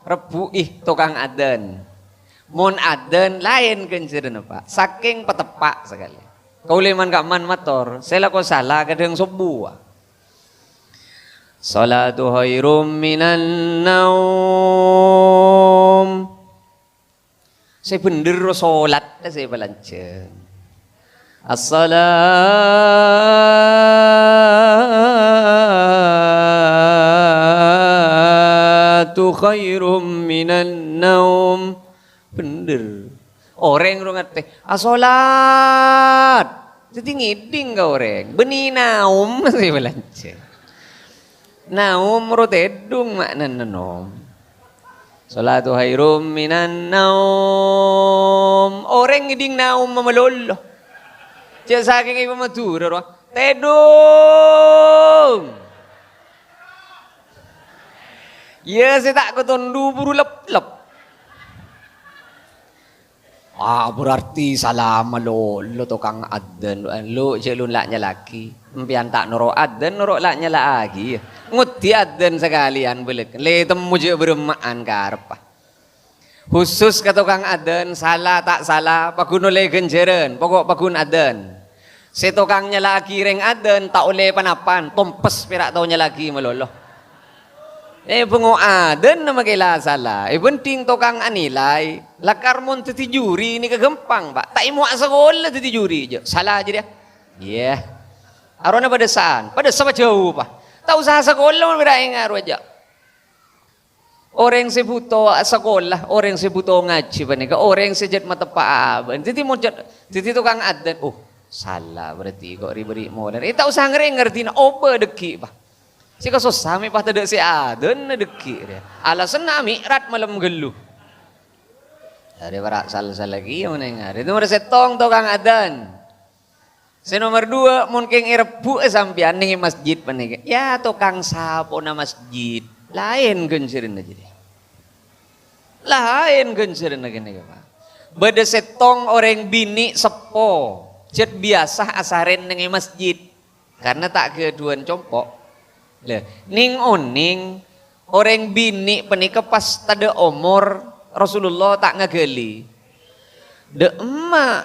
rebbhu'i tokang adzan. Mon adzan, laèn ghânjhârânna, Pak. Sakèng pateppa' sakalè. Kaulâ man-kamman mator, sè lako sala kadhâng sobbhu. Shalatu khairum minan naum. Sè bhendher ro sholat, sè palanjhâng. As-shalatu khairum minan naum. Bhendher. Orèng ro ngartè, "Asolat." Dhâddhi ngèdhing ka orèng. Bânnè naum sè palanjhâng. Naum ro tèdhung ma'nana nom. Shalatu khairum minan naum. Orèng ngèdhing naum malolo. Jhâ' sakèng èpamadurar, wah. Tèdhung. Iyâ, sè ta' katondhu buru lep-lep. Ah, berarti sala malolo tokang adzan. Lo, jhâ' lo la' nyala'aghi. Empèyan ta' noro' adzan, noro' la' nyala'aghi. Ngoddi adzan sakalèyan bâlâk. Lè temmo jhâ' bârâmma'an karebbhâ. Khusus ka tokang adzan, sala ta' sala, pagghun ollè ghânjhârân, pokok pagghun adzan. Sè tokang nyala'aghi rèng adzan ta' ollè pan-apan, tompes pèra' tao nyala'aghi malolo. Eh, bângo adzan makè la sala, èbhândhing tokang anilai, lakar mon dhâddhi juri nèka ghâmpang, Pak. Ta' èmowa asakola dhâddhi juri, jhâ'. Sala jârèya. Iyâ. Arona padâ saan, padâ sama jhâu, Pak. Ta' osa asakola mon pèra' ènga' rowa, jhâ'. Orèng sè bhuto sakola, orèng sè bhuto ngajhi panèka orèng sè jhât mateppa'a abâ'na. Dhâddhi mon jhât, dhâddhi tokang adzan, "Oh, sala berarti kok ri-, bâri' molana." Eh, ta' osa ngarèng ngartèna, obâ dhâggi', Pak. Sè kasossa mè' pas tadâ' sè adzanna dhâggi' rèya. Alasanna ami'raj malem ghâllu. Arè para' sal-sal lagi ya menenga. Itu nomor sèttong tokang adzan. Sè nomer duwâ', mon kèng èrebbhu'â sampèyan neng è masjid panèka, ya, tokang sapona masjid. Laèn ghânjhârânna jârèya. Laèn ghânjhârânna ghânèka, Pak. Bâdâ sèttong orèng binè' seppo, jhât biyasa asarèn neng è masjid, karna ta' ghâdhuwân compo'. Lha, neng-onèng orèng binè' panèka pas tadâ' omor Rasulullah ta' ngaghâli. Dâ' emma'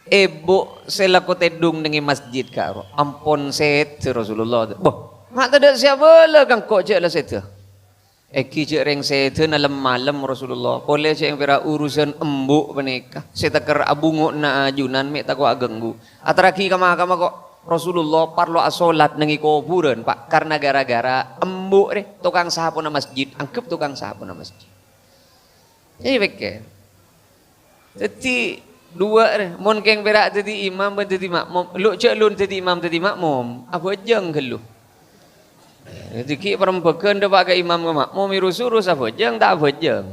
ebhu' sè lako tèdhung neng è masjid ka'ro, ampon sèdhâ Rasulullah. Boh, ma' tadâ' sè abâlâ ka engko' jhâ' la sèdhâ. Èngghi jhâ' rèng sèdhâna lem-malem Rasulullah. Polè jhâ' pèra' urusan embu' panèka. Sè tèkèr abhungo'na ajunan mè' tako' aghânggu. Aterraghi ka makamma ko', Rasulullah parlo asolat neng è kobhurân, Pak, karna gara-gara embu' rè tokang sapona masjid, angghep tokang sapona masjid. Jadi pèkkèr. Dhâddhi, duwâ' rè, mon kèng pèra' dhâddhi imam bân dhâddhi ma'mum, lo' jhâ' lon dhâddhi imam dhâddhi ma'mum, abhâjâng ghâllu. Dhâddhi ghi' parembhâghân dâpa' ka imam ka ma'mum, èru-suru abhâjâng ta' abhâjâng.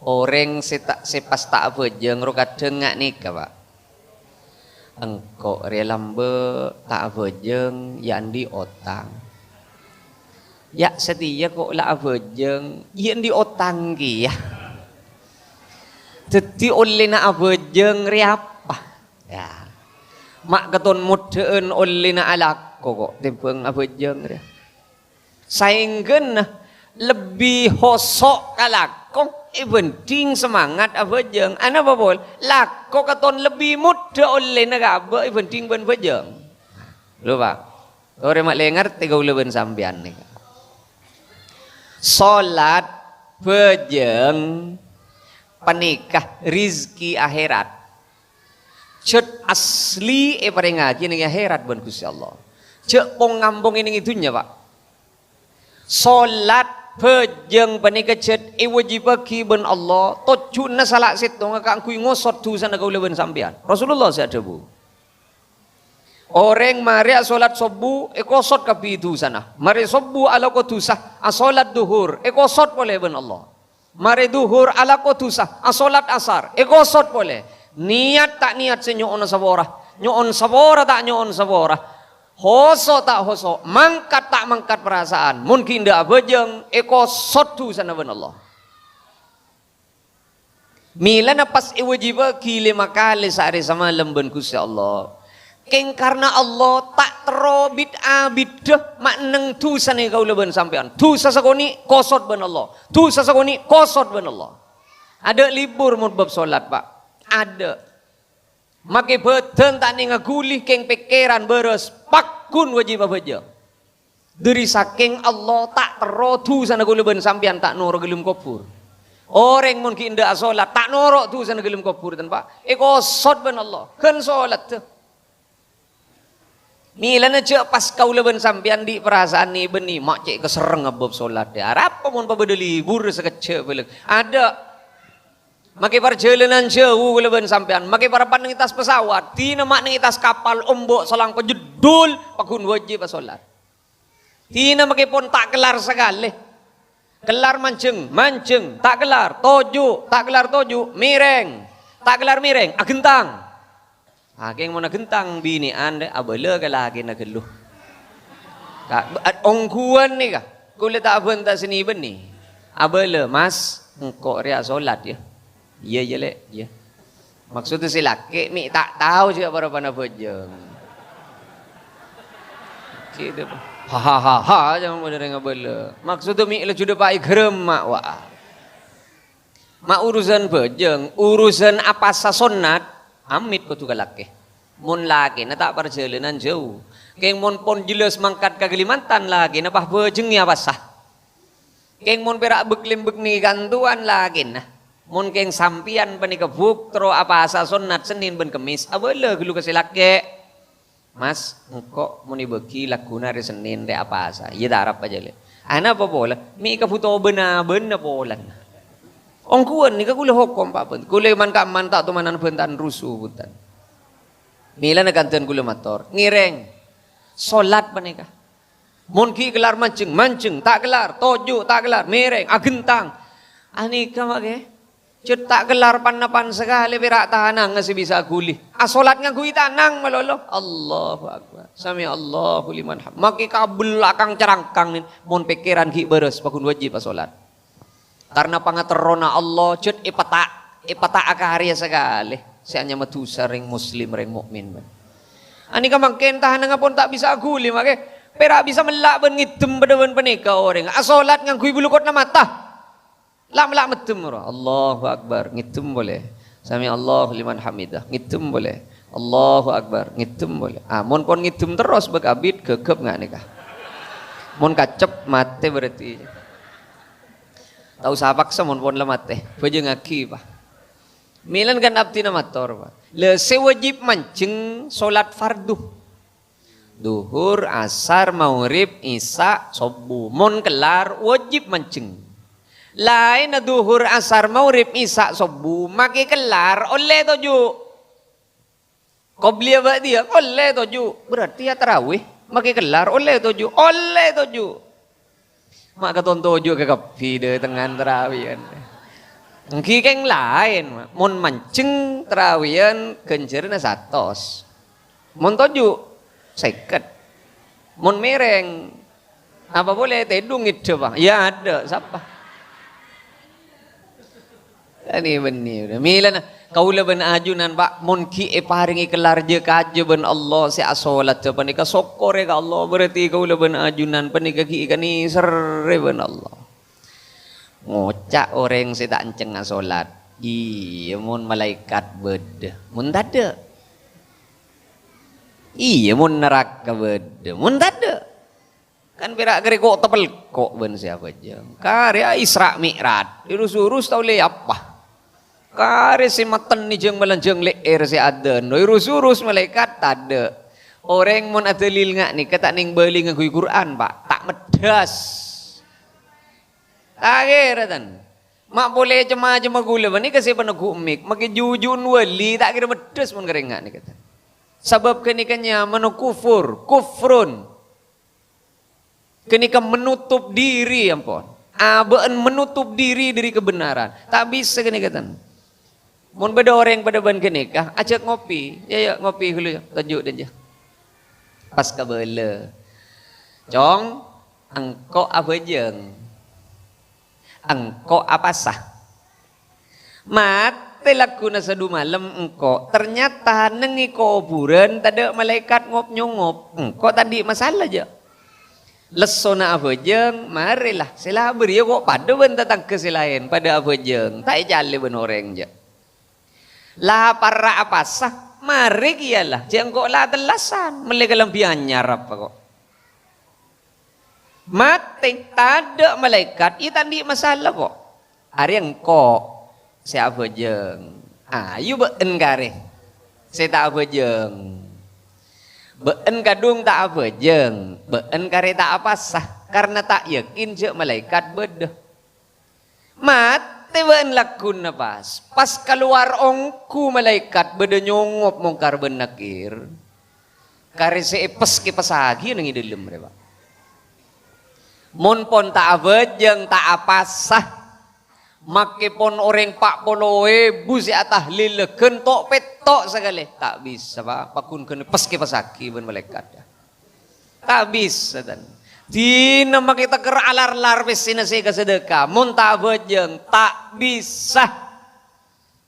Orèng sè ta', sè pas ta' abhâjâng ro kadhâng nga' nèka, Pak. Engko' rè lambâ' ta' abhâjâng, ya andi' otang. Ya' satèya ko' la abhâjâng, ya andi' otang kèya. Dhâddhi ollèna abhâjâng rè apa? Ya. Ma' katon moddhâ'ân ollèna alako ko' tèmbhâng abhâjâng rè. Saèngghâna lebbi hoso' ka lako èbhândhing samangat abhâjâng. Anapa, Pol? Lako katon lebbi moddhâ ollèna ka abâ' èbhândhing bân bhâjâng. Lho, Pak. Torè ma' lè ngartè kaulâ bân sampèyan nèka. Solat, bhâjâng, Panèka rejhekkè akhèrat. Jhât asli èparèngngaghi neng akhèrat bân Ghustè Allah. Jhâ' pong-ngampong neng è dhunnya, Pak. Solat bhâjâng panèka jhât èwâjibhâghi bân Allah, tojjhuna sala sèttonga kaangghuy ngosot dhusana kaulâ bân sampèyan. Rasulullah sè adhâbu, "Orèng marè asolat sobbhu, èkosot kabbhi dhusana. Marè sobbhu alako dhusa, asolat dhuhur, èkosot polè bân Allah. Marè dhuhur alako dhusa, asolat asar, èkosot polè. Niyat ta' niyat sè nyo'ona sapora, nyo'on sapora ta' nyo'on sapora, hoso' ta' hoso', mangkat ta' mangkat parasaan, mon ghi' endâ' abhâjâng, èkosot dhusana bân Allah." Mèlana pas èwâjibhâghi lèma kalè saarè samalem bân Ghustè Allah. Kèng karna Allah ta' terro bit-abiddhâ ma' neng dhusana kaulâ bân sampèyan. Dhusa sakonè' kosot bân Allah. Dhusa sakonè' kosot bân Allah. Adâ' libur mon bab solat, Pak. Adâ'. Makè bhâdhân ta' nènga ghuli, kèng pèkkèran bârâs, pagghun wâjib abhâjâng. Dhâri sakèng Allah ta' terro dhusana kaulâ bân sampèyan ta' noro' ghâlem kobhur. Orèng mon ghi' endâ' asolat, ta' noro' dhusana ghâlem kobhur, ten, Pak. Èkosot bân Allah. Ghân solatta. Mèlana jhâ' pas kaulâ bân sampèyan andi' parasaan nè-bânnè, ma' cè' kaserreng abâb solat. Arapa mon pabâdâ libur sakejjhâ' bâlâ? Adâ'. Makè parjhâlânan jhâu kaulâ bân sampèyan, makè parappa'na neng è attas pesawat, dinah ma' neng è attas kapal, ombo' salang pajeddhul, pagghun wâjib asolat. Dinah makè pon ta' kellar sakalè. Kellar manjheng, manjheng, ta' kellar, toju', ta' kellar toju', mèrèng, ta' kellar mèrèng, aghentang. Kèng mon aghentang binè'an, rè, abâlâ ka lakèna ghâllu. Ka-, a-, ongghuwân nèka, kaulâ ta' abhânta sè nè-bânnè. Abâlâ, "Mas, engko' rèya asolat, yâ." "Iyâ, iyâ, Lè', iyâ." Maksoddhâ sè lakè' mè' ta' tao jhâ' parappa'na bhâjâng. Gitu, Pak. "Hahahaha," jhâ' model rèng abâlâ. Maksoddhâ mè' laju dâpa' èghârâmma', wa. Ma' urusan bhâjâng, urusan apasa sonnat, amit kodhu ka lakè. Mon lakèna ta' parjhâlânan jhâu, kèng mon pon jellas mangkat ka Kalimantan lakèna, pas bhâjengngè apasa. Kèng mon pèra' bâk-lèmbâk nèka kantowan lakèna. Mon kèng sampèyan panèka bhuk terro apasa sonnat Sennèn bân Kemmès, abâlâ ghâllu ka sè lakè'. "Mas, engko' mon èbâgi lagghuna arè Sennèn rè apasa." "Iyâ, ta' arapa jâ, Lè'." "Anapa polana?" "Mè' kabhuto bân-abânna polana." Ongghuwân nèka kaulâ hokom, Pak, bân-, kaulâ man-kamman ta' tomanan bhântaan rusu, bhunten. Mèlana kanḍhân kaulâ mator, ngèrèng. Solat panèka. Mon ghi' kellar manjheng, manjheng, ta' kellar, toju', ta' kellar, mèrèng, aghentang. Anèka, Pak, ghi. Jhât ta' kellar pan-napan sakalè, pèra' tanangnga sè bisa aghuli. Asolat ngangghuy tanang malolo. Allahu Akbar. Sami'allahu liman ham-, makè kabellakang carangkang nè, mon pèkkèran ghi' bârâs, pagghun wâjib asolat. Karna pangaterrona Allah, jhât èpata', èpata' akarè sakalè. Sè anyama dhusa rèng muslim, rèng mukmin, bân. Anèka mangkèn tanangnga pon ta' bisa aghuli, makè pèra' bisa mella' bân ngèddhem paḍâ bân panèka orèng. Asolat ngangghuy bulu kotthuna mata. La'-mella' mèddhem, ro. Allahu Akbar, ngèddhem polè. Sami'allahu liman hamidah, ngèddhem polè. Allahu Akbar, ngèddhem polè. Ah, mon pon ngèddhem terros bâk abit, ghâghâp nga' nèka. Mon kaccep, matè berarti. Ta' osa paksa mon pon la matè. Bhâjângngaghi, Pak. Mèlana kan abdhina mator, Pak. La sè wâjib manjheng solat fardu. Dhuhur, asar, maghrib, isya, sobbhu. Mon kellar, wâjib manjheng. Laènna dhuhur, asar, maghrib, isya, sobbhu, makè kellar, ollè toju'. Qobliyah ba'diyah, ollè toju'. Berarti yâ tarawih, makè kellar, ollè toju'. Ollè toju'. Ma' katon toju' ka kabbhi dâtengngan tarawiyan. Èngghi kèng laèn, Ma'. Mon manjheng tarawiyan ghânjhârânna satos. Mon toju', sèket. Mon mèrèng, apa polè tèḍung ngèḍḍhâ, Pa'? Yâ, adâ', sapa? Anè bânnè, mèlana kaulâ bân ajunan, Pa', mon ghi' èparèngè kellar jâ-kajâ bân Allah sè asolat jâ panèka, sokkorè ka Allah, berarti kaulâ bân ajunan panèka ghi' èkanèserrè bân Allah. Ngoca' orèng sè ta' encèng asolat, "Iyâ, mon malaèkat bâḍâ, mon taḍâ'. Iyâ, mon naraka bâḍâ, mon taḍâ'." Kan pèra' karè ko'-tepelko' bân sè abhâjâng. Karè Isra' Mi'raj. Urus-urus tao lè apa? Karè sè matennè jhâng-malanjhâng lè'èr sè adân. Èrus-èrus malaèkat tadâ'. Orèng mon adâlil nga' nèka ta' nèng bâli ngangghuy Qur'an, Pa'. Ta' meddhâs. Ta' kèra, tan. Ma' polè cem-macemma ghulâ panèka sè paneggu' mik. Makè juju'en wali, ta' kèra meddhâs mon karè nga' nèka, tan. Sabâb ghânèka nyamana kufur, kufrun. Ghânèka menutup diri, ampon. Abâ'na menutup diri dâri kebenaran. Ta' bisa ghânèka, tan. Mon bâdâ orèng padâ bân ghânèka, ajhâk ngopi. Ya, ya, ngopi ghâllu, ya. Tonjhu' dânjâ. Pas kabâlâ. "Cong, engko' abhâjâng. Engko' apasa." Matè lagghuna sadhumalem engko', ternyata neng è kobhurân tadâ' malaèkat ngop-nyongop. Engko' ta' andi' masalah, jâ'. Lessona abhâjâng, marèla. Sè la bâriyâ ko' padâ bân tatangghâ sè laèn, padâ abhâjâng. Ta' ècalè bân orèng, jâ'. La parra' apasa, marè kèya la. Jâ' engko' la tellasan, mellè kalambhi anyar apa ko'. Matè, tadâ' malaèkat, iyâ ta' andi' masalah, ko'. Arèya engko' sè abhâjâng. Ayu bâ'en karè sè ta' abhâjâng. Bâ'en kadhung ta' abhâjâng, bâ'en karè ta' apasa, karna ta' yakin jâ' malaèkat bâdâ. Matè bâ'en lagghuna pas. Pas kalowar ongghu malaèkat bâdâ nyongop Mongkar bân Nakir. Karè sè èpes-kèpessaghi neng è dâlem rè, Pa'. Mon pon ta' abhâjâng, ta' apasa. Makè pon orèng pa' polo èbu sè atahlil ghânto' pètto' sakalè. Ta' bisa, Pa'. Paggun ghân èpes-kèpessaghi bân malaèkat. Ta' bisa, tan. Dina makè tèkèr alar-lar pèssèna sè èkasadhâka. Mon ta' abhâjâng, ta' bisa.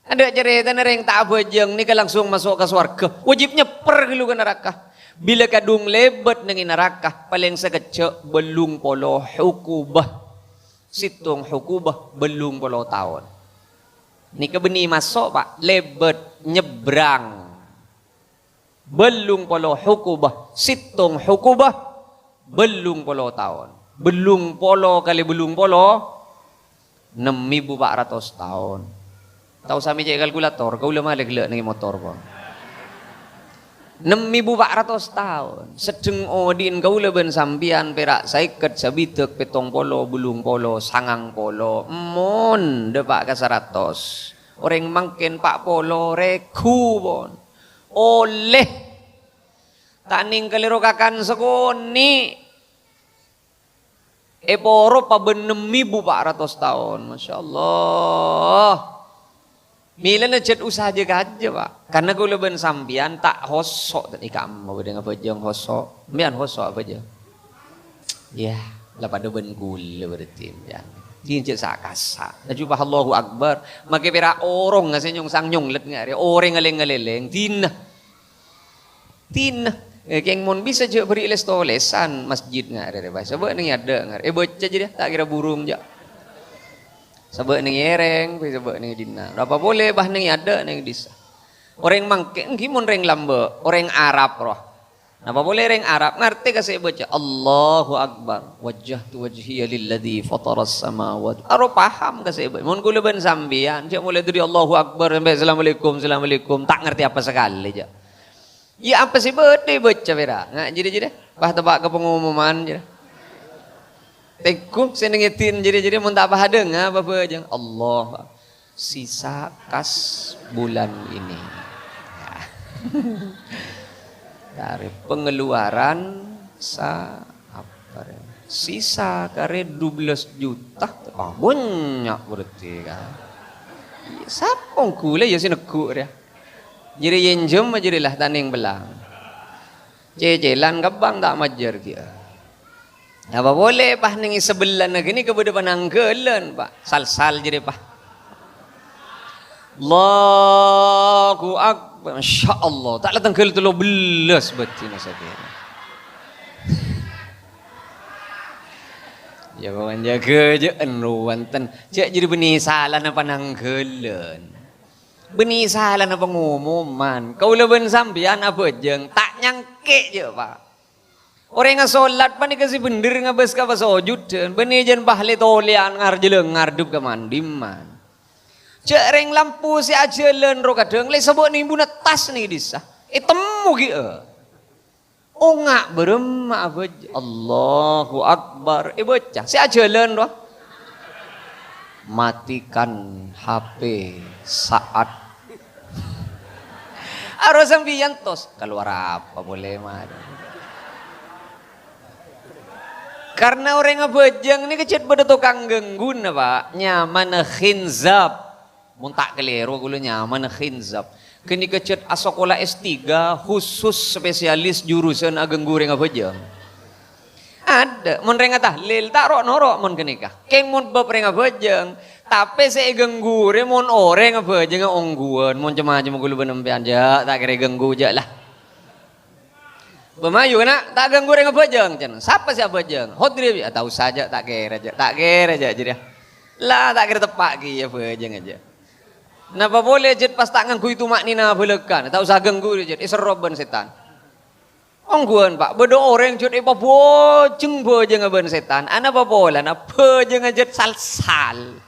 Adâ' carètana rèng ta' abhâjâng nèka langsung maso' ka sowarghâ. Wajib nyèpper ghâllu ka naraka. Bilâ kadhung lèbât neng è naraka, palèng sakejjhâ' bâllung polo hukubah. Sèttong hukubah bâllung polo taon. Nèka bânnè maso', Pa', lèbât nyèbrang. Bâllung polo hukubah, sèttong hukubah, bâllung polo taon. Bâllung polo kalè bâllung polo, nem èbu pa' ratos taon. Tao samè cè' kalkulator, kaulâ malè ghellâ' neng è motor, pon. Nem èbu pa' ratos taon. Seddheng odi'en kaulâ bân sampèyan pèra' saèket, sabidhâk, pèttong polo, bâllung polo, sangang polo. Mon dâpa' ka saratos. Orèng mangkèn pa' polo règhu, pon. Ollè. Ta' nèng kalèro kakan sakonè'. Èporo pabân nem èbu pa' ratos taon. Masya Allah. Mèlana jhât usaha jâ-kajâ, Pa'. Karna kaulâ bân sampèyan ta' hoso'. È ka'emma bâdâ ngabhâjâng hoso'. Sampèyan hoso' abhâjâng. Yâ, la padâ bân kaulâ berarti, yâ. Dina jhâ' sa-kasa. Laju pas Allahu Akbar. Makè pèra' orèng sè nyong-, sang nyonglet nga' arè. Orèng ngalèng-ngalèlèng. Dina. Dina. Eh, kèng mon bisa jhâ' bâri' lès-tolèsan masjid nga' arè, rè, Pa'. Sabâ' neng è adâ' nga' arè. Eh, bâca jârèya, ta' kèra burung, jâ'. Sabâ' neng è èrèng, sabâ' neng è dinna'. Napa polè, Pa', neng è adâ', neng è dissa'. Orèng mangkèn, ènggi mon rèng lambâ', orèng Arab, roh. Napa polè rèng Arab ngartè ka sè èbâca, "Allahu Akbar, wajjahtu wajhiya lilladzi fataras samawati." Aro paham ka sè èbâca. Mon kaulâ bân sampèyan, jhâ' molaè dâri Allahu Akbar sampè' Assalamualaikum, Assalamualaikum, ta' ngartè apa sakalè, jhâ'. Iyâ, apa sè bâdâ èbâca pèra'? Nga' jârèya-jârèya, pas teppa' ka pengumuman, jârèya. Tèngghu sè neng èdin jârèya-jârèya, mon ta' pas adhânga, apa bâjâng? Allah. Sisa kas bulan ini. Dari pengeluaran sa-, apa rè? Sisa karè dua belas juta. Wah, bânnya' berarti kan. Iyâ, sapa ongghu la iyâ sè neggu' rèya. Jârèya ènjhâm, jârèya la ta' nèng bellâng. Cècèlan ka bank ta' majâr kèya. Napa polè, Pa', neng è sabellâna ghânèka bâdâ panangghâlân, Pa'. Sal-sal jârèya, Pa'. Allahu Akbar. Masya Allah. Ta' la tangghâl tello bellâs bâdina sakèra. Iyâ, pon jâgâ jâ' ènru wonten. Jâ' jârèya bânnè salana panangghâlân. Bânnè salana pengumuman. Kaulâ bân sampèyan abhâjâng, ta' nyangkè jâ', Pa'. Orèng asolat panèka sè bhendher ngabâs ka pasojudhân, bânnè jân pahlè tolèyan ngarjhâlâng ngarep ka man-dimman. Dâ' rèng lampu sè ajhâlân ro kadhâng, lè sabâ' nimbuna tas nèng è dhisa. Ètemmo ghi', eh. Onga' bârâmma abhâjâng. Allahu Akbar. Èbâca. Sè ajhâlân ro. Matikan H P saat. Aro sampèyan tos. Kalowar apa polè, Mar? Karna orèng abhâjâng nèka cè' bâdâ tokang gângguna, Pak. Nyamana khinzab. Mon ta' kalèro, kaulâ nyamana khinzab. Ghânèka cè' asakola S tiga, khusus spesialis jurusan agângghu rèng abhâjâng. Adâ', mon rèng atahlil, ta' ro'-noro' mon ghânèka. Kèng mon bab rèng abhâjâng, tapè sè ègângghu rè mon orèng abhâjângnga ongghuwân, mon cem-macem kaulâ bân sampèyan, jâ', ta' kèra ègângghu, jâ', la. Bâ mayu, kana', ta' gângghu rèng abhâjâng, ca'na. Sapa sè abhâjâng? Hodri, bi-, ah, ta' osa, jâ', ta' kèra, jâ', ta' kèra, jâ', jârèya. La, ta' kèra teppa' kèya abhâjâng, jâ'. Napa polè, jâ', pas ta' ngangghuy tuma'nina abhâlâkân, ta' osa gângghu, jâ', èserrop bân sètan. Ongghuwân, Pak, bâdâ orèng, jâ', èpabhâjâng bhâjângnga bân sètan, anapa polana bhâjângnga, jâ', sal-sal.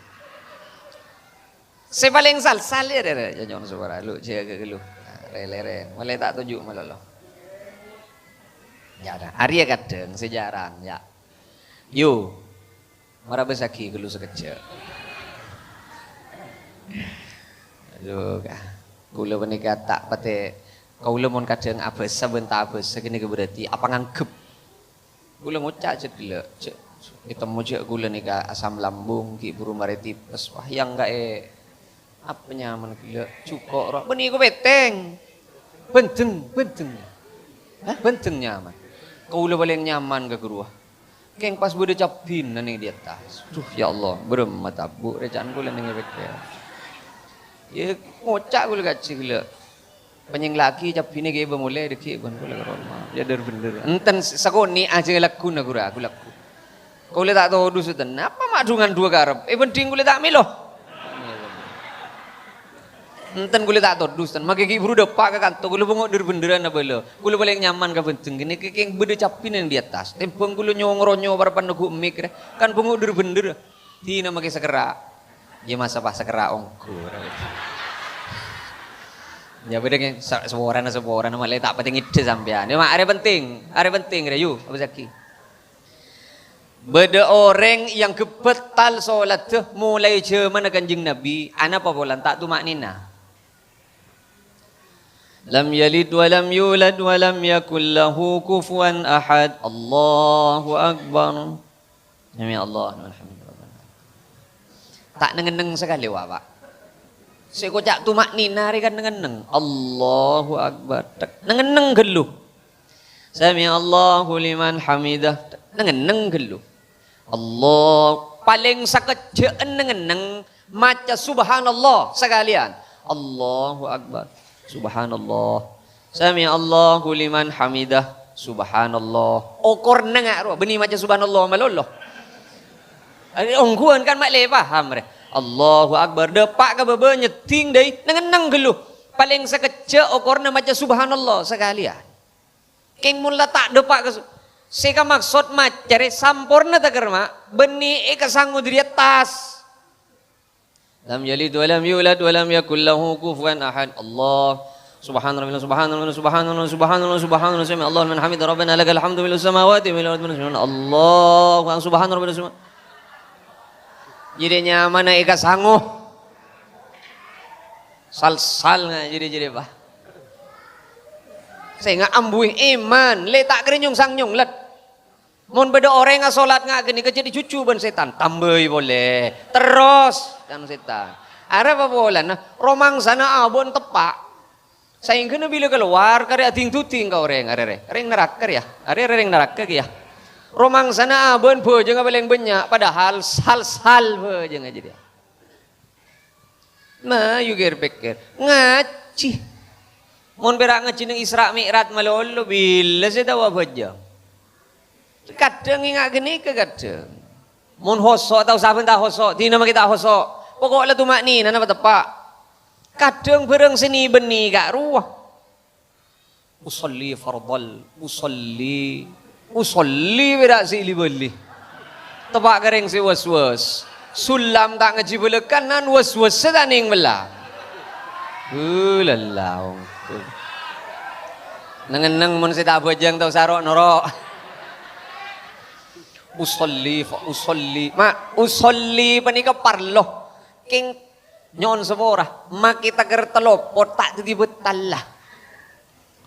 Sè palèng sal-sal, yâ, rè, rè. Yâ, nyo'on sapora, lu, jâgâ ghâllu. Nah, rè, lèrèng. Malè ta' toju' malolo. Yâ, nah, arèya kadhâng sè jhârâng, yâ. Yu. Mara bâsaghi ghâllu sakejjhâ'. Aduh, ka-, kaulâ panèka ta' patè, kaulâ mon kadhâng abhâsa bân ta' abhâsa ghânèka berarti apanganggep. Kaulâ ngoca' jâ' ghellâ', jâ', ètemmo jâ' kaulâ nèka asam lambung, ghi' buru marè tipes. Wah, yang kaè, apa nyamana ghellâ', jhuko' ro, bânnè ko pètèng. Bhândheng, bhândheng. Hah, bhândheng nyaman. Kaulâ palèng nyaman ka ghâruwa. Kèng pas bâdâ cabbhina nèng è attas. Duh, ya Allah, bârâmma tabu' rè ca'na kaulâ nèng è pèkkèr. Yâ, ngoca' kaulâ kajhi ghellâ'. Panyèng lagi cabbhina ghibâ molè, dâggi' bân kaulâ karo Allah. Yâ, dhâr-bhendhâr. Enten s-, sakonè' ajâ lagghuna ghuru, aku lagghu. Kaulâ ta' todus, ten. Apa ma' dhungan dhuwâ karep? È bhândhing kaulâ ta' mèlo. Enten kaulâ ta' todus, ten. Makè ghi' buru dâpa' ka kanto, kaulâ bhungo' dhâr-bhendhârân abâlâ. Kaulâ palèng nyaman ka bhândheng. Kènè' kèng bâdâ cabbhina nèng è attas. Tèmbhâng kaulâ nyongro-nyongro parèppan nèghu' mik, rè. Kan bhungo' dhâr-bhendhâr. Dina makè sakera'. Yâ, masa pas sakera' ongghu. Yâ, bâdâ kèng sa-, saporana, saporana, malè ta' patè ngèdhâ sampèyan. Yâ, ma' arè penting, arè penting, rè, yu, apa sagi? Bâdâ orèng yang ghebbhât tal soladdhâ molaè jhâmanna Kanjeng Nabi, anapa polana ta' tuma'nina? Lam yalid wa lam yulad wa lam yakul lahu kufuwan ahad. Allahu Akbar. Sami Allah liman hamidah, Rabbana. Ta' neng-enneng sakalè, wa, Pak. Sè koca' tuma'nina rè kan neng-enneng. Allahu Akbar. Tek. Neng-enneng ghâllu. Sami Allahu liman hamidah. Tek. Neng-enneng ghâllu. Allah. Palèng sakejjhâ'ân neng-enneng maca subhanallah sakalèyan. Allahu Akbar. Subhanallah. Sami Allahu liman hamidah. Subhanallah. Okorna nga' rowa, bânnè maca subhanallah malolo. Arè ongghuwân kan ma' lè paham, rè. Allahu Akbar. Dâpa' ka bâbâ nyeddhing dâi, neng-enneng ghâllu. Palèng sakejjhâ' okorna maca subhanallah sakalèyan. Kèng mon la ta' dâpa' ka su-, sè kamaksod maca rè samporna ta' kèra, ma', bânnè èkasango dâri attas. Lam yalid wa lam yulad wa lam yakul lahu kufuwan ahad. Allah. Subhana rabbil, subhana rabbil, subhana rabbil, subhana rabbil, subhana rabbil, sami Allahu liman hamidah, Rabbana lakal hamdu mil'us samawati wa mil'ul ardi wa mil'u ma syita. Allahu akbar. Subhana rabbil, subhan-, jârèya nyamana èkasango. Sal-sal nga' jârèya, jârèya, Pak. Sènga' ambuwi iman, lè ta' kèra nyong-sang nyonglet. Mon bâdâ orèng asolat nga' ghânèka jhâ' èjhujhu bân sètan, tambâi polè. Terros, kan sètan. Arapa polana? Romangsana abâ'na teppa'. Saèngghâna bilâ kalowar, karè adhing-dhudhing ka orèng, arè rè. Rèng naraka rèya. Arè rè rèng naraka kèya. Romangsana abâ'na bhâjângnga palèng bânnya', padahal sal-sal bhâjângnga jârèya. Mayu kèr-pèkkèr, ngajhi. Mon pèra' ngajhi neng Isra' Mi'raj malolo, bilâ sè tao abhâjâng? Kadhâng enga' ghânèka kadhâng. Mon hoso' tao sabân ta' hoso', dina makè ta' hoso'. Poko' la tuma'ninana pateppa'. Kadhâng bhârâng sè nè-bânnè ka' rowa. Usolli fardhal, usolli, usolli pèra' sè li-bâli. Teppa' ka rèng sè was-was. Sulam ta' ngajhi bâlâkana, was-wassa ta' nèng bella. Ulala, ongko. Neng-enneng mon sè ta' abhâjâng ta' osa ro'-noro'. Usolli, fa usolli. Ma', usolli panèka parlo. Kèng nyo'on sapora. Make taker talopot ta' dhâddhi bâtalla.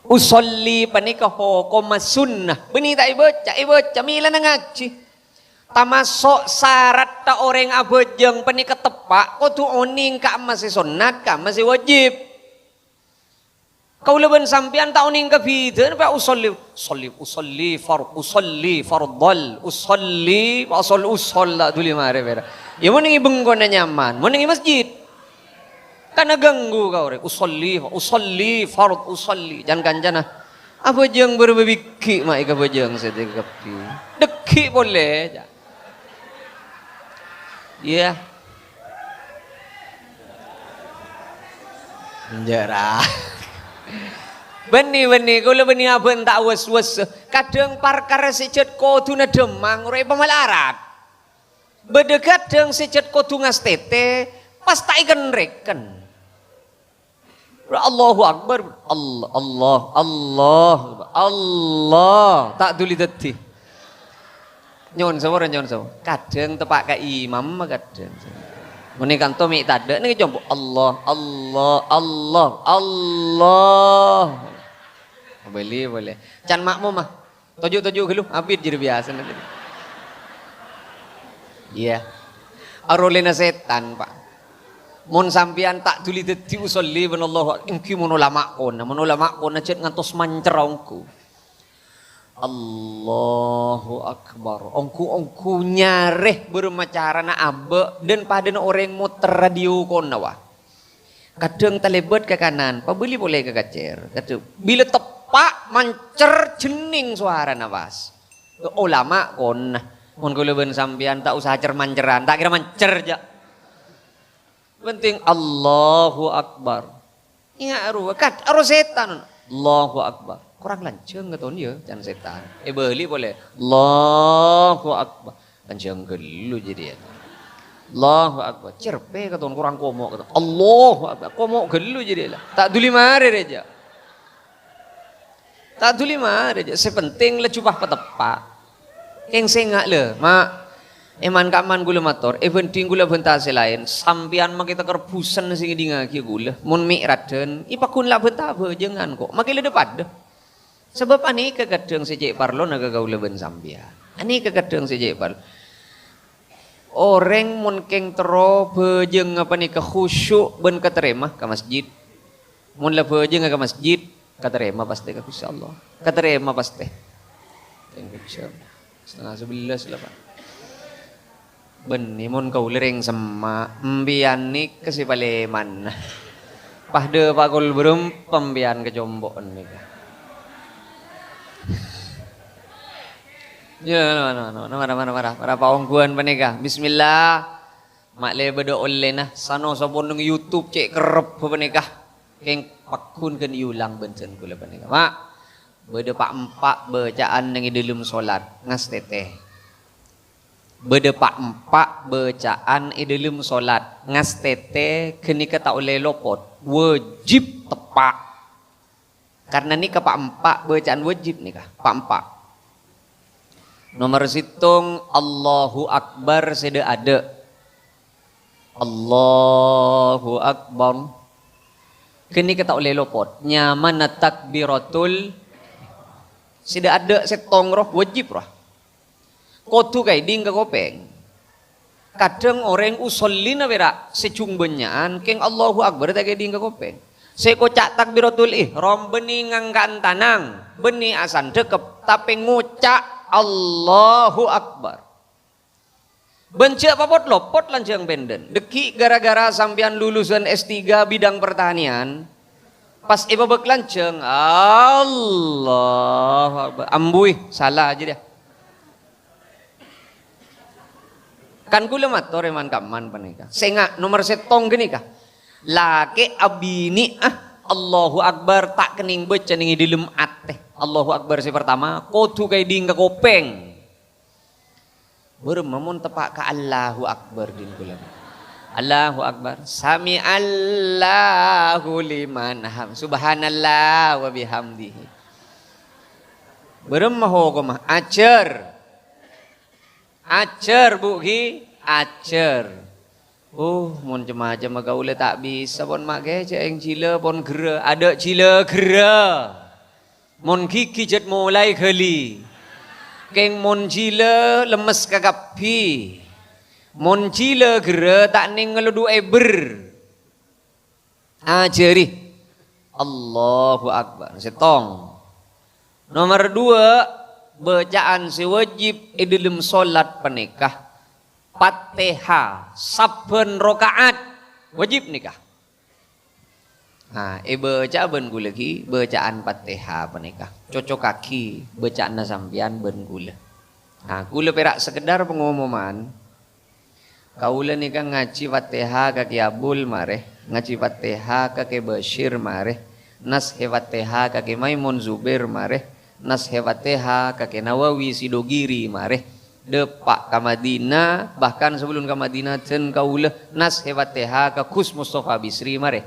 Usolli panèka hokomma sunnah. Bânnè ta' èbâca, èbâca, mèlana ngajhi. Tamaso' saratta orèng abhâjâng panèka teppa', kodhu onèng ka'amma sè sonnat, ka'amma sè wajib. Kaulâ bân sampèyan ta' onèng kabidhâ'ân, pa usolli, usolli, usolli far-, usolli fardhal, usolli, pa usol, usol ta' dhuli marè pèra'. Iyâ, mon nèng è bengkona nyaman, mon nèng è masjid. Kan aghânggu ka orèng. Usolli, usolli, fard, usolli. Can-kancana. Abhâjâng bârâmma bighi' ma' èkabhâjâng sè dhâggi' kabbhi. Dhâggi' polè, ca'. Iyâ. Enjâ', ra. Bânnè, bânnè. Kaulâ bânnè abâ' ta' was-was. Kadhâng parkara sè jhât kodhuna dhâmmang, rowa èpamalarat. Bâdâ ghâdhâng sè jhât kodhu ngastètè, pas ta' èken-rèken. Allahu Akbar. Allah, Allah, Allah, Allah. Ta' dhuli dhâddhi. Nyo'on sapora, nyo'on sapora. Kadhâng teppa' ka imam, kadhâng. Mon è kanto mè' tadâ', nèng compo'. Allah, Allah, Allah, Allah. Bâli, bâli. Can makmum, ah. Toju'-toju' ghâllu, abit jârèya biyasana. Iyâ. Arolèna sètan, Pa'. Mon sampèyan ta' dhuli dhâddhi usolli bân Allahu Ak-, èngghi mon olama kona, mon olama kona jhât ngantos mancer ongghu. Allahu Akbar. Ongghu-ongghu nyarè bârâmma carana abâ' dân padâna orèng moter radio kona, wa. Kadhâng talèbât ka kanan, pabâli polè ka kacèr. Kadhâng, bilâ teppa' mancer jhennèng sowarana pas. Olama kona. Mon kaulâ bân sampèyan ta' osa cer-manceran, ta' kèra mancer, jâ'. Penting Allahu Akbar. Iyâ, arowa, kad-, aro sètan. Allahu Akbar. Korang lanjhâng katon, yâ, can sètan. Èbâli polè. Allahu Akbar. Lanjhâng ghâllu jârèya. Allahu Akbar. Cerpe katon korang komo' katon. Allahu Akbar. Komo' ghâllu jârèya la. Ta' dhuli marè rèya. Ta' dhuli marè rèya. Sè penting la jubâ pateppa'. Kèng sènga' la, Ma'. È man-ka'emman kaulâ mator, èbhânding kaulâ bhânta sè laèn, sampèyan makè taker bhusen sè ngèdingngaghi kaulâ. Mon mè' raddhân, èpagghun la bhânta bhâjângan ko'. Makè la dhâ-padâ. Sabâb anèka kadhâng sè cè' parlona ka kaulâ bân sampèyan. Anèka kadhâng sè cè' parlo. Orèng mon kèng terro bhâjângnga panèka khusyuk bân katarèma ka masjid. Mon la bhâjângnga ka masjid, katarèma pastè ka Ghustè Allah. Katarèma pastè. Tenggu jam. Setengah sebelas la, Pa'. Bânnè mon kaulâ rèng semma', empèyan nèka sè palèman. Pas dhâpa' kol bârâmpa empèyan ka compo'na nèka. Yâ, mara, mara, mara, mara, mara, mara, paongghuwân panèka. Bismillah. Ma' lè bâdâ ollèna, sano sapon neng YouTube cè' kerrep panèka. Kèng pagghun ghân èulang bân dân kaulâ panèka. Ma', bâdâ pa'-empa' bâca'an neng è dhâlem solat, ngastètè. Bâdâ pa'-empa' bâca'an è dhâlem solat, ngastètè ghânèka ta' ollè lopot, wajib teppa'. Karna nèka pa'-empa' bâca'an wajib nèka, pa'-empa'. Nomer sèttong, Allahu Akbar sè dhâ'-adhâ'. Allahu Akbar. Ghânèka ta' ollè lopot. Nyamana takbiratul sè dhâ'-adhâ' sèttong rowa, wajib rowa. Kodhu kaèdhing ka kopèng. Kadhâng orèng ushollina pèra' sè jhung bânnya'an, kèng Allahu Akbar ta' kaèdhing ka kopèng. Sè èkoca' takbiratul ihram bânnè ngangka'an tanang, bânnè asandhekep, tapè ngoca' Allahu Akbar. Bân jhâ' papot-lopot lanjhâng pèndhân. Dhâggi' gara-gara sampèyan lulusan S tiga bidang pertanian, pas èpabâk lanjhâng, Allahu Akbar. Ambuy, sala jârèya. Kan kaulâ mator è man-ka'emman panèka. Sènga' nomer sèttong ghânèka. Lakè' abinè', ah, Allahu Akbar ta' kennèng bâca neng è dhâlem atè. Allahu Akbar sè partama, kodhu kaèdhing ka kopèng. Bârâmma mon teppa' ka Allahu Akbar, din kaulâ. Allahu Akbar. Sami'allahu liman ham-, Subhanallah wa bihamdihi. Bârâmma hokomma? Ajhâr. Ajhâr, Bu, ghi? Ajhâr. Oh, mon cem-macemma kaulâ ta' bisa, pon ma' kèya jhâ' èng jhilâ, pon ghârâ. Adâ' jhilâ ghârâ. Mon ghighi jhât molaè ghâli. Kèng mon jhilâ lemmes kakabbhi. Mon jhilâ ghârâ ta' nèng ngalodhu' èbher. Ajhâri. Allahu Akbar. Sèttong. Nomer duwâ', bâcaan sè wâjib è dhâlem solat panèka Fatèha sabbhân raka'at. Wâjib nèka. Nah, èbâca'a bân kaulâ ghi bâcaan Fatèha panèka. Cocokaghi bâca'anna sampèyan bân kaulâ. Nah, kaulâ pèra' sakedar pangomoman. Kaulâ nèka ngajhi Fatèha ka Kè Abul marè, ngajhi Fatèha ka Kè Basyir marè, nashè Fatèha ka Kè Maimun Zubair marè, nashè Fatèha ka Kè Nawawi Sidogiri marè. Dâpa' ka Madinah, bahkan sabellun ka Madinah dân kaulâ nashè Fatèha ka Gus Mustafa Bisri marè.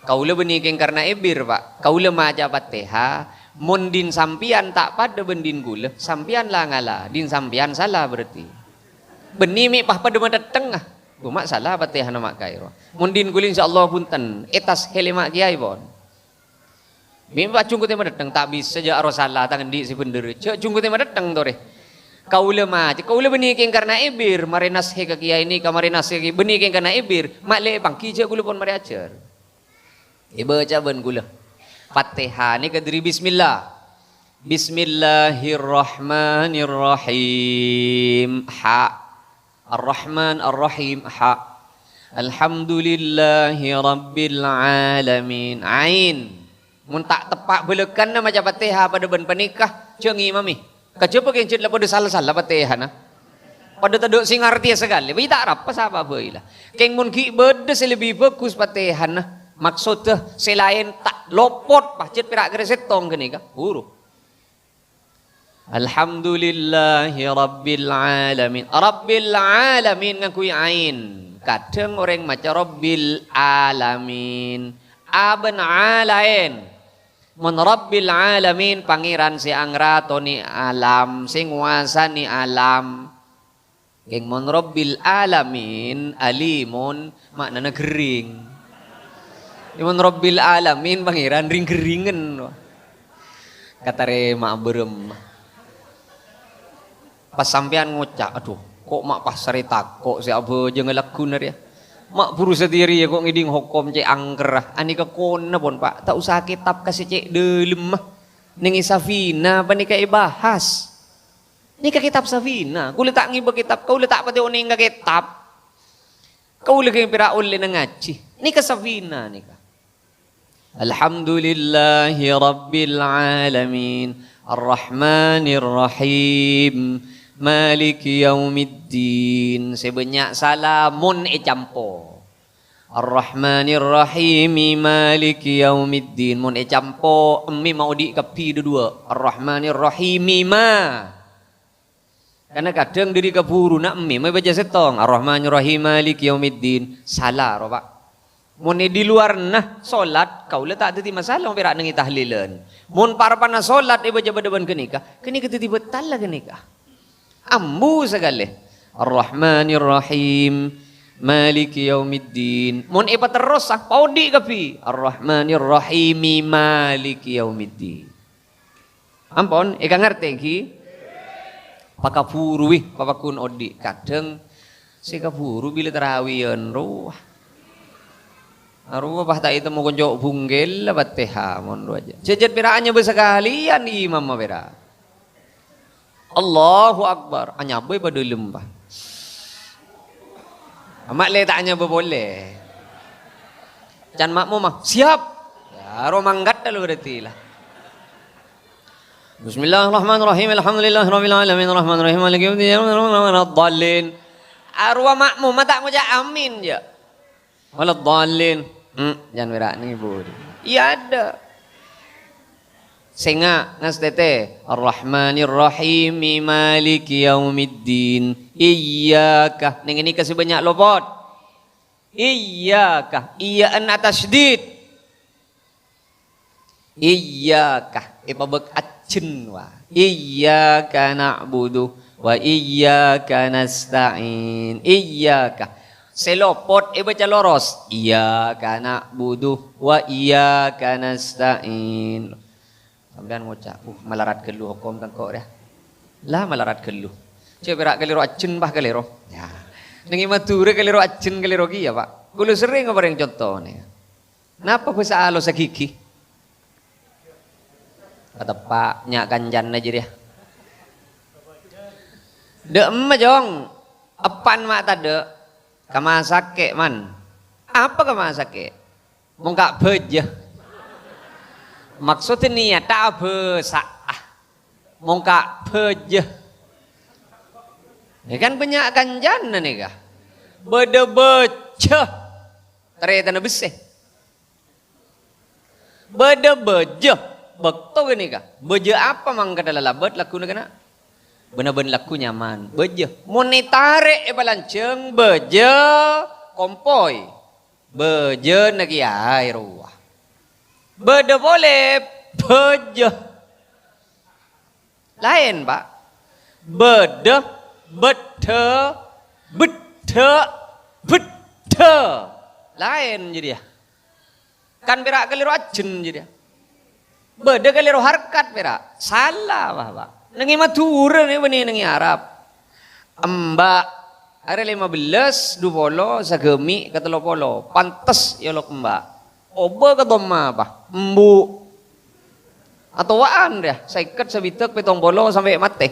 Kaulâ bânnè kèng karna èbir, Pa'. Kaulâ maca Fatèha, mon din sampèyan ta' padâ bân din kaulâ, sampèyan la ngala, din sampèyan sala berarti. Bânnè mè' pas padâ matèttèng, ah. Coma sala Fatèhana ma' kaèro. Mon din kaulâ insyaallah bhunten, ètashè lèma' kèyaè pon. Mè' pas jhungkotè matèttèng, ta' bisa jhâ' aro sala tang andi' sè bhendher. Jhâ' jhungkotè matèttèng torè. Kaulâ maca, kaulâ bânnè kèng karna èbir, marè nashè ka kèyaè nèka, marè nashè ka kèyaè, bânnè kèng karna èbir, ma' lè èpangghi jhâ' kaulâ pon marè ajhâr. Èbâca bân kaulâ. Fatèha nèka dhâri bismillah. Bismillahirrahmanirrahim. Ha. Ar-Rahman, Ar-Rahim. Ha. Alhamdulillahirabbil alamin. Ain. Mon ta' teppa' bâlâkana maca Fatèha padâ bân panèka, jhâ' ngimami. Kajhâbhâ kèng jhât la padâ sala-sala Fatèhana. Padâ tadâ' sè ngartèya sakalè. Bâi ta' arapa sapa bhâi la. Kèng mon ghi' bâdâ sè lebbi bhâghus Fatèhana, maksoddhâ sè laèn ta' lopot, pajhât pèra' karè sèttong ghânèka. Buru. Alhamdulillahirabbil alamin. Rabbil alamin ngangghuy ain. Kadhâng orèng maca rabbil alamin. A bân a laèn. Mon Rabbil Alamin, Pangèran sè angratonè alam, sè ngowasanè alam. Kèng mon Rabbil Alamin, alimun, ma'nana ghering. Mon Rabbil Alamin, Pangèran ring-gheringèn. Katarèma'a bârâmma. Pas sampèyan ngoca', "Adhu, ko' ma' pas sarè tako' sè abhâjângnga lagghuna rèya? Ma' buru satèya rèya ko' ngèdhing hokom cè' angkerra. Anèka kona pon, Pa', ta' osa kètab ka sè cè' dhâlemma. Nèng è Safina panèka èbahas. Nèka kètab Safina. Kaulâ ta' ngèbâ kètab, kaulâ ta' patè onèng ka kètab. Kaulâ ghun pèra' ollèna ngajhi. Nèka Safina nèka." Alhamdulillahirabbil alamin. Arrahmanirrahim. Maliki yaumiddin. Sè bânnya' sala mon ècampo. Arrahmanirrahimi maliki yaumiddin. Mon ècampo, emmè ma' odi' kabbhi dhu-duwâ'. Arrahmanirrahimi ma. Karna kadhâng dhâri kabhuruna emmè, ma' èbâca sèttong, "Arrahmanirrahim, maliki yaumiddin." Sala, ro, Pa'. Mon è di luarna solat, kaulâ ta' dhâddhi masalah, mon pèra' nèng è tahlilan. Mon parappa'na solat èbâca padâ bân ghânèka, ghânèka dhâddhi bâtalla ghânèka. Ambu sakalè. "Arrahmanirrahim, maliki yaumiddin." Mon èpaterrosa, paodi' kabbhi. "Arrahmanirrahimi, maliki yaumiddin." Ampon, èkangartè, ghi? Pakabhuruwi, papagghun odi'. Kadhâng sè kabhuru bilâ tarawiyan, rowa. Arowa pas ta' ètemmo konco' bungkella Fatèha, mon rowa jâ. Jhâjhât pèra' anyabâ sakalèyan imamma pèra'. Allahu Akbar, anyabâ è padâlem, Pa'. Ma' lè ta' anyabâ polè. Can makmum, ah, siap. Ya, ro mangkat lu berarti lah. Bismillahirrahmanirrahim. Alhamdulillahirabbil alamin. Arrahmanirrahim. Maliki yaumiddin. Waladdallin. Arowa makmum ta' ngoca' amin, jâ. Waladdallin. Hmm, jangan berak nih, Bu. Iya ada. Sènga' ngastètè. Ar-Rahmanir Rahim, Maliki Yaumiddin. Iyyaka. Nèng ghânèka sè bânnya' lopot. Iyyaka. Iyya'na tasydid. Iyyaka. Èpabâk ajjhân, wa. Iyyaka na'budu wa iyyaka nasta'in. Iyyaka. Sè lopot èbâca loros. Iyyaka na'budu wa iyyaka nasta'in. Sampèyan ngoca', "Uh, malarat ghâllu hokom sèngko' rèya." La malarat ghâllu. Cè' pèra' kalèro ajjhân, pas kalèro. Ya. Nèng è Madhurâ kalèro ajjhân, kalèro kèya, Pak. Kaulâ serrèng aparèng conto nèka. Napa bhâsa alossa ghighi? Pateppa', nya' kancana jârèya. Dâ' emma, Jong. Eppan ma' tadâ'. Ka masakè', man. Apa ka masakè'? Mongka bâjâ. Maksodda niyatta abhâsa'a. Mongka bâjâ. Ya kan bânnya' kancana nèka. Bâdâ bâjâ. Tarètanna bessè. Bâdâ bâjâ. Bâkto ghânèka. Bâjâ apa mangkana lalabât lagghuna kana'? Bân-abân lagghu nyaman. Bâjâ. Mon ètarè' èpalanjhâng, bâjâ kompoy. Bâjâna kèyaè rowa. Bâdâ polè bâjâ. Laèn, Pak. Bâdâ, bâddhâ, bâddhâ, bâddhâ. Laèn jârèya. Kan pèra' kalèro ajjhân jârèya. Bâdâ kalèro harkat pèra'. Sala, wah, Pak. Nèng è Madhurâ nèka bânnè nèng è Arab. Emba'. Arè lèma bellâs, du polo, sagâmi', ka tello polo. Pantes èolok emba'. Obâ ka domma apa? Embu'. Atowa'an rèya, sèket, sabidhâk, pèttong polo, sampè' matè.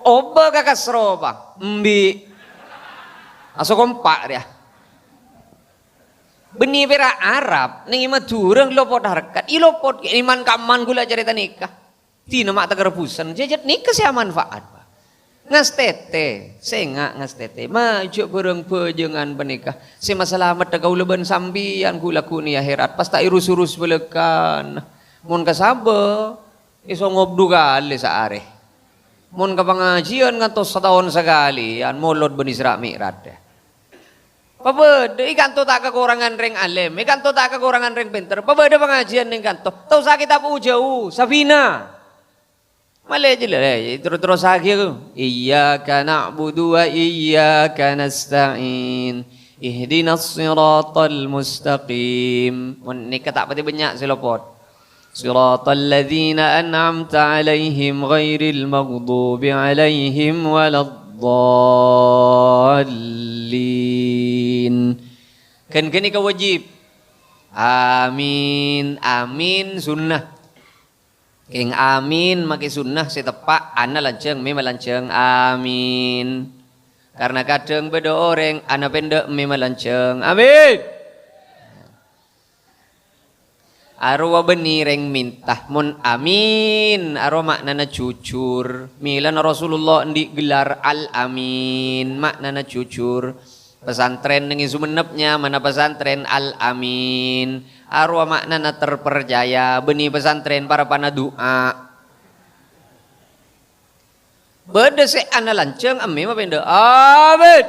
Obâ ka kasro apa? Embi'. Aso kompa' rèya. Bânnè pèra' Arab, nèng è Madhurâ lopot harkat, èlopot, iman-kaman ghulâ carèta nèka. Dina ma' takarabhusan, jhâjhât nèka sè amanfaat, Pak. Ngastètè, sènga' ngastètè, ma' jhâ' bhârâng bhâjângan panèka sè masalameddhâ kaulâ bân sampèyan ghu-lagghu nèka akhèrat, pas ta' èrus-urus bâlâkana. Mon ka sabâ, èsongop du kalè saarè. Mon ka pangajiyân ngantos sataon sakalèyan, molod bân Isra' Mi'raj, yâ. Pabâdâ, è kanto ta' kakorangan rèng alèm, è kanto ta' kakorangan rèng pènter. Pabâdâ pangajiyân nèng kanto. Ta' osa kètab u-jâu, Safina. Malè jâlâ, eh, terro-terrossaghiyâ, "Iyyaka na'budu wa iyyaka nasta'in. Ihdinas siratal mustaqim." Mon nèka ta' patè bânnya' sè lopot. Siratal ladzina an'amta 'alaihim ghairil maghdubi 'alaihim waladdallin. Kan ghânèka wajib. Amin, amin sunnah. Kèng amin makè sunnah, sè teppa' ana lanjhâng, mè malanjhâng. Amin. Karna kadhâng bâdâ orèng ana pèndhâ' mè malanjhâng. Amin. Arowa bânnè rèng mènta, mon amin, arowa ma'nana jujur. Mèlana Rasulullah andi' gelar Al-Amin, ma'nana jujur. Pesantren nèng è Sumenep nyamana Pesantren Al-Amin. Arowa ma'nana terpercaya, bânnè pesantren parappa'na du'a. Bâdâ sè ana lanjhâng, emmè mapèndhâ. Amin.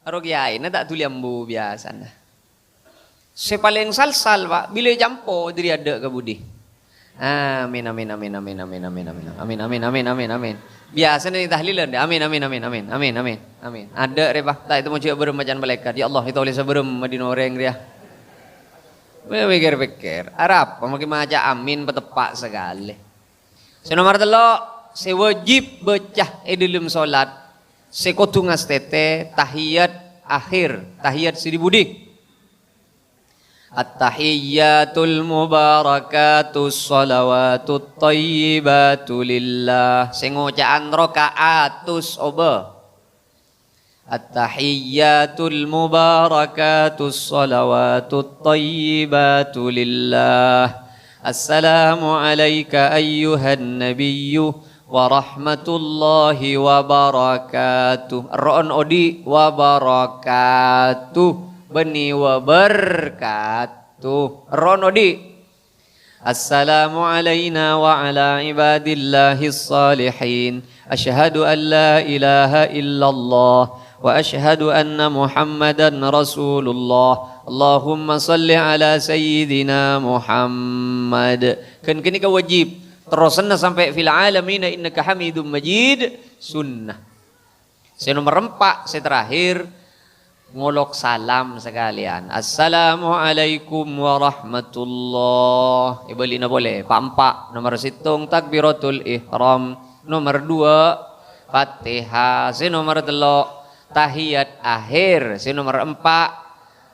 Aro kèyaèna ta' dhuli ambu biyasana. Sè palèng sal-sal, Pak, bilâ ècampo dhâri adâ' ka budi. Amin, amin, amin, amin, amin, amin, amin, amin, amin, amin, amin, amin. Biyasana nèng tahlilan, amin, amin, amin, amin, amin, amin, amin. Adâ' rè, Pak, ta' ètemmo jâ' bârâmma can malaèkat. Ya Allah, ètolèsa bârâmma dhin orèng rèya. Mè-, mèkkèr-pèkkèr, arapa makè maca amin pateppa' sakalè. Sè nomer tello', sè wajib bâca è dhâlem solat, sè kodhu ngastètè tahiyat akhir, tahiyat sè dhi-budhi. At-tahiyyatul mubarakatus shalawatut thayyibatu lillah. Sè ngoca'an raka'atus obâ. At-tahiyyatul mubarakatus shalawatut thayyibatu lillah. Assalamu alaika ayyuhan nabiyyu wa rahmatullahi wa barakatuh. Ro'on odi' wa barakatuh. Bânnè wa barakatuh. Ro'on odi'. Assalamu alaina wa ala ibadillahis salihin. Asyhadu an la ilaha illallah wa asyhadu anna Muhammadan Rasulullah. Allahumma shalli ala sayyidina Muhammad. Kan kene ka wajib. Terrosanna sampai fil alamina innaka hamidum majid. Sunnah. Sè nomer empa', sè terakhir, ngolok salam sakaleyan. "Assalamualaikum warahmatullah." Èbâlina polè, pa'-empa'. Nomer sèttong, takbiratul ihram. Nomer dua, Fatihah. Sè nomer tello', tahiyat akhir. Sè nomer empa',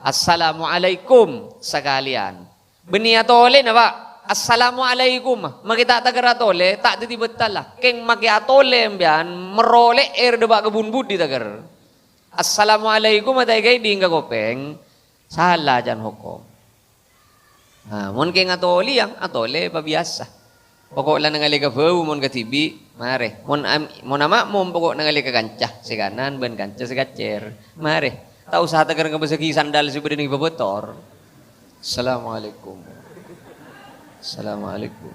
"Assalamualaikum" sakaleyan. Bânnè atolèna, Pa'. "Assalamualaikum." Makè ta' taghâr atolè, ta' dhâddhi bhâtalla. Kèng makè atolè sampèyan, merro lè'èr dâpa' ka bun budi taghâr. "Assalamualaikum" ta' èkaèdhing ka kopèng, sala can hokom. Nah, mon kèng atolè, ya, atolè pabiyasa. Pokok la nangalè ka bâu, mon kadhibi', marè. Mon am-, mon ama'mum, pokok nangalè ka kanca sè kanan bân kanca sè kacèr. Marè. Ta' osa taghâr ngabâssaghi sandal sè bâdâ neng bâbâtor. "Assalamualaikum." "Assalamualaikum."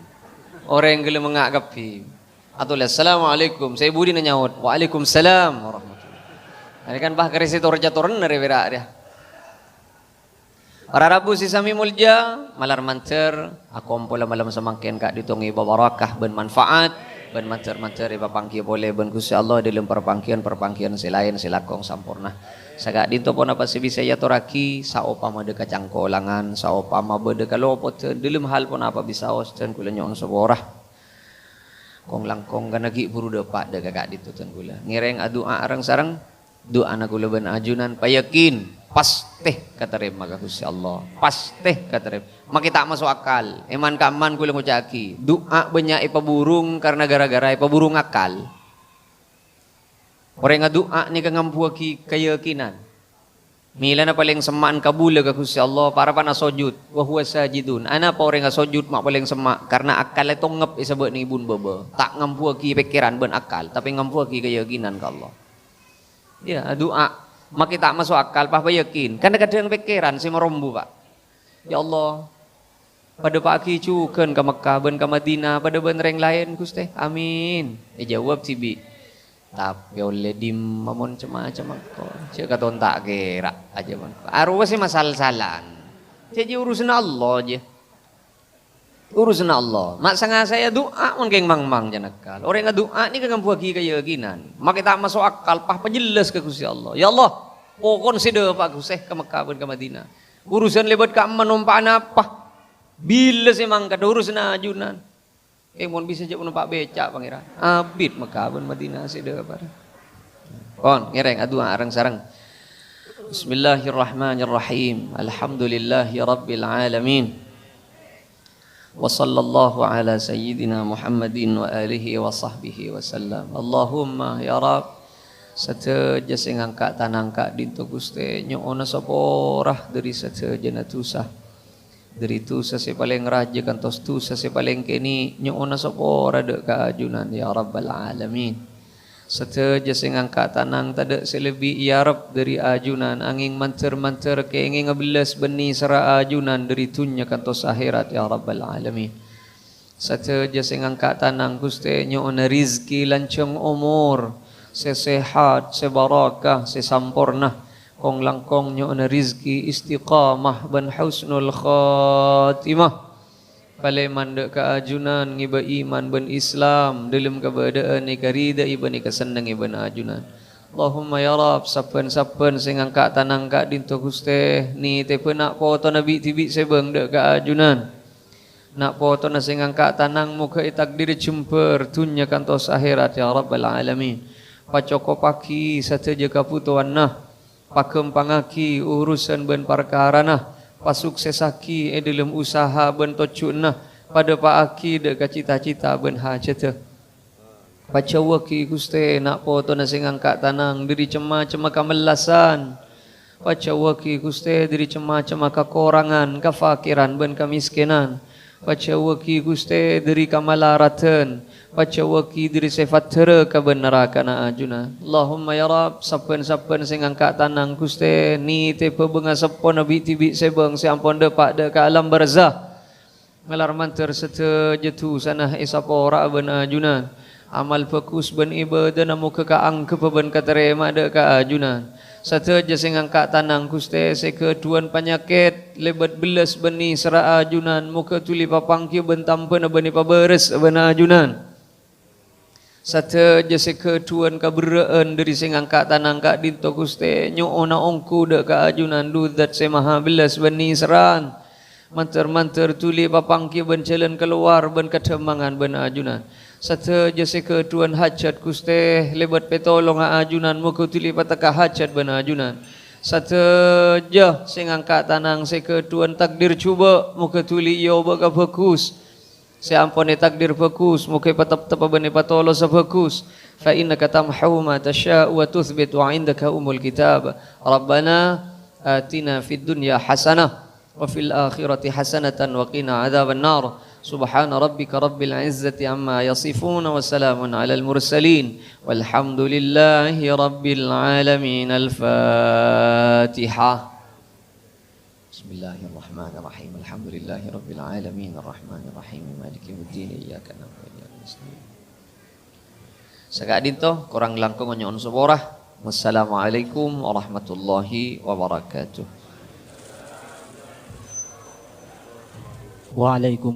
Orèng ghellâ' mengnga' kabbhi. Atolè, "Assalamualaikum." Sè è budina nyaot, "Waalaikumsalam warahmatullah." Arèya kan pas karè sè tor-catoren arèya pèra' rèya. Para rabu sè samè molja, malar mandhâr akompola malem samangkèn ka'dinto ngèbâ barakah bân manfaat, bân mandhâr-mandhâr èpapangghiyâ polè bân Ghustè Allah dâlem parpangghiyân-parpangghiyân sè laèn sè langkong samporna. Saka'dinto ponapa sè bisa èatorraghi, saopama dâ' kacangkolangan, saopama bâdâ kalopodhân, dâlem hal ponapa bisaos, dân kaulâ nyo'on sapora. Kong-langkong kana ghi' buru dâpa' dâ' ka ka'dinto, dân kaulâ. Ngèrèng adu'a reng-sareng. Du'ana kaulâ bân ajunan payakin, pastè katarèma ka Ghustè Allah. Pastè katarèma. Makè ta' maso' akal. È man-ka'emman kaulâ ngoca'aghi, du'a bânnya' èpaburung karna ghârâ-ghârâ èpaburung akal. Orèng adu'a nèka ngambuwâghi kayakinan. Mèlana palèng semma'an kabulâ ka Ghustè Allah, parappa'na sojud, wa huwa sajidun. Anapa orèng asojud ma' palèng semma'? Karna akal ètongngep è sabâ' nèng è bun bâbâ. Ta' ngambuwâghi pèkkèran bân akal, tapè ngambuwâghi kayakinan ka Allah. Iyâ, adu'a. Makè ta' maso' akal, pas payakin. Kan kadhâng pèkkèran sè marombu, Pa'. "Ya Allah, padâpa'aghi jhughân ka Mekkah bân ka Madinah, padâ bân rèng laèn, Ghustè. Amin." Èjâwâb dhibi', "Tapè ollè dimma mon cem-macem engko'? Jhâ' katon ta' kèra', ajâ mon." Arowa sè masal-salan. Jhâ' jiyâ urusanna Allah, jiyâ. Urusanna Allah. Ma' sè-ngasèya du'a mon kèng mangmang jhâ' nakal. Orèng adu'a nèka ngambuwâghi kayakinan. Makè ta' maso' akal, pas pajellas ka Ghustè Allah. "Ya Allah, pokon sè dâpa' Ghustè ka Mekkah bân ka Madinah. Urusan lèbât ka'emma nompa'na apa? Bilâ sè mangkat urusanna ajunan? Kèng mon bisa jhâ' nompa' bèca', Pangèran. Abit Mekkah bân Madinah sè dâpa'." Pon, ngèrèng adu'a reng-sareng. Bismillahirrahmanirrahim. Alhamdulillahirabbil alamin. Wa sallallahu ala sayyidina Muhammadin wa alihi wa sahbihi wa sallam. Allahumma ya Rabb, sadhâjâ sè ngangka' tanang ka'dinto, Ghustè, nyo'ona sapora dâri sadhâjâna dhusa. Dâri dhusa sè palèng rajâ kantos dhusa sè palèng kènè', nyo'ona sapora dâ' ka ajunan, ya Rabbal Alamin. Sadhâjâ sè ngangka' tanang tadâ' sè lebbi èarep dâri ajunan, angèng mandhâr-mandhâr kèngènga bellas bân nèserra ajunan dâri dhunnya kantos akhèrat, ya Rabbal Alamin. Sadhâjâ sè ngangka' tanang, Ghustè, nyo'ona rizki lanjhâng omor, sè sehat, sè barakah, sè samporna. Kong-langkong nyo'ona rizki istiqamah bân husnul khatimah. Palèman dâ' ka ajunan ngèbâ iman bân Islam, dâlem kabâdâ'ân èkaridhâi bân èkasennengngè bân ajunan. Allahumma ya Rabb, sabbhân-sabbhân sè ngangka' tanang ka'dinto, Ghustè, nètèbhâ na' potona bi'-dhibi' sè bâng dâ' ka ajunan. Na' potona sè ngangka' tanang moghâ ètakdirè jembhâr dhunnya kantos akhèrat, ya Rabbal Alamin. Pacokopaghi sadhâjâ kabhutowanna. Paghâmpangaghi urusan bân parkarana, pasuksessaghi è dâlem usaha bân tojjhuwânna, padâpa'aghi dâ' ka cita-cita bân hajhâddhâ. Pajhâuwâghi, Ghustè, na' potona sè ngangka' tanang dâri cem-macemma kamellasan. Pajhâuwâghi, Ghustè, dâri cem-macemma kakorangan, kafakèran bân kamèskènan. Pajhâuwâghi, Ghustè, dâri kamalaradhân. Pajhâuwâghi dâri sè paddhârâ ka bân narakana ajunan. Allahumma ya Rabb, sabbhân-sabbhân sè ngangka' tanang, Ghustè, nètèbhâ bângaseppona bi'-dhibi' sè bâng sè ampon dâpa' dâ' ka alam barzah. Ngalar mandhâr sadhâjâ dhusana èsapora'a bân ajunan. Amal bhâghus bân ibâdâna moghâ kaangghebbhâ bân katarèma'a dâ' ka ajunan. Sadhâjâ sè ngangka' tanang, Ghustè, sè ghâdhuwân panyakèt, lèbât bellas bân nèserra ajunan, moghâ dhuli papangghi bân tambhâna bân èpabârâs bân ajunan. Sadhâjâ sè ghâdhuwân kaberrâ'ân dhâri sè ngangka' tanang ka'dinto, Ghustè, nyo'ona ongghu dâ' ka ajunan, Dhu Dzat sè Maha Bellas bân Nèserran. Mandhâr-mandhâr dhuli papangghi bân jhâlân kalowar bân kadhâmmangan bân ajunan. Sadhâjâ sè ghâdhuwân hajhât, Ghustè, lèbât pètolongnga ajunan, moghâ dhuli patekka hajhât bân ajunan. Sadhâjâ sè ngangka' tanang, sè ghâdhuwân takdir jhubâ', moghâ dhuli èobâ ka bhâghus. Sè ampon ètakdir bhâghus, moghâ èpateptep bân èpatolosa bhâghus. Fa innaka tamhu ma tasya'u wa tutsbit wa indaka umul kitab. Rabbana atina fid dunya hasanah wa fil akhirati hasanatan wa qina adzaban nar. Subhana rabbika rabbil izzati amma yasifun wa salamun alal mursalin. Walhamdulillahi rabbil alamin. Al-Fatihah. Bismillahirrahmanirrahim. Alhamdulillahirabbil alamin. Arrahmanirrahim. Maliki yaumiddin. Iyyaka na'budu wa iyyaka nasta'in. Saka'dinto, korang langkong nyo'on sapora. Wassalamualaikum warahmatullahi wabarakatuh. Waalaikum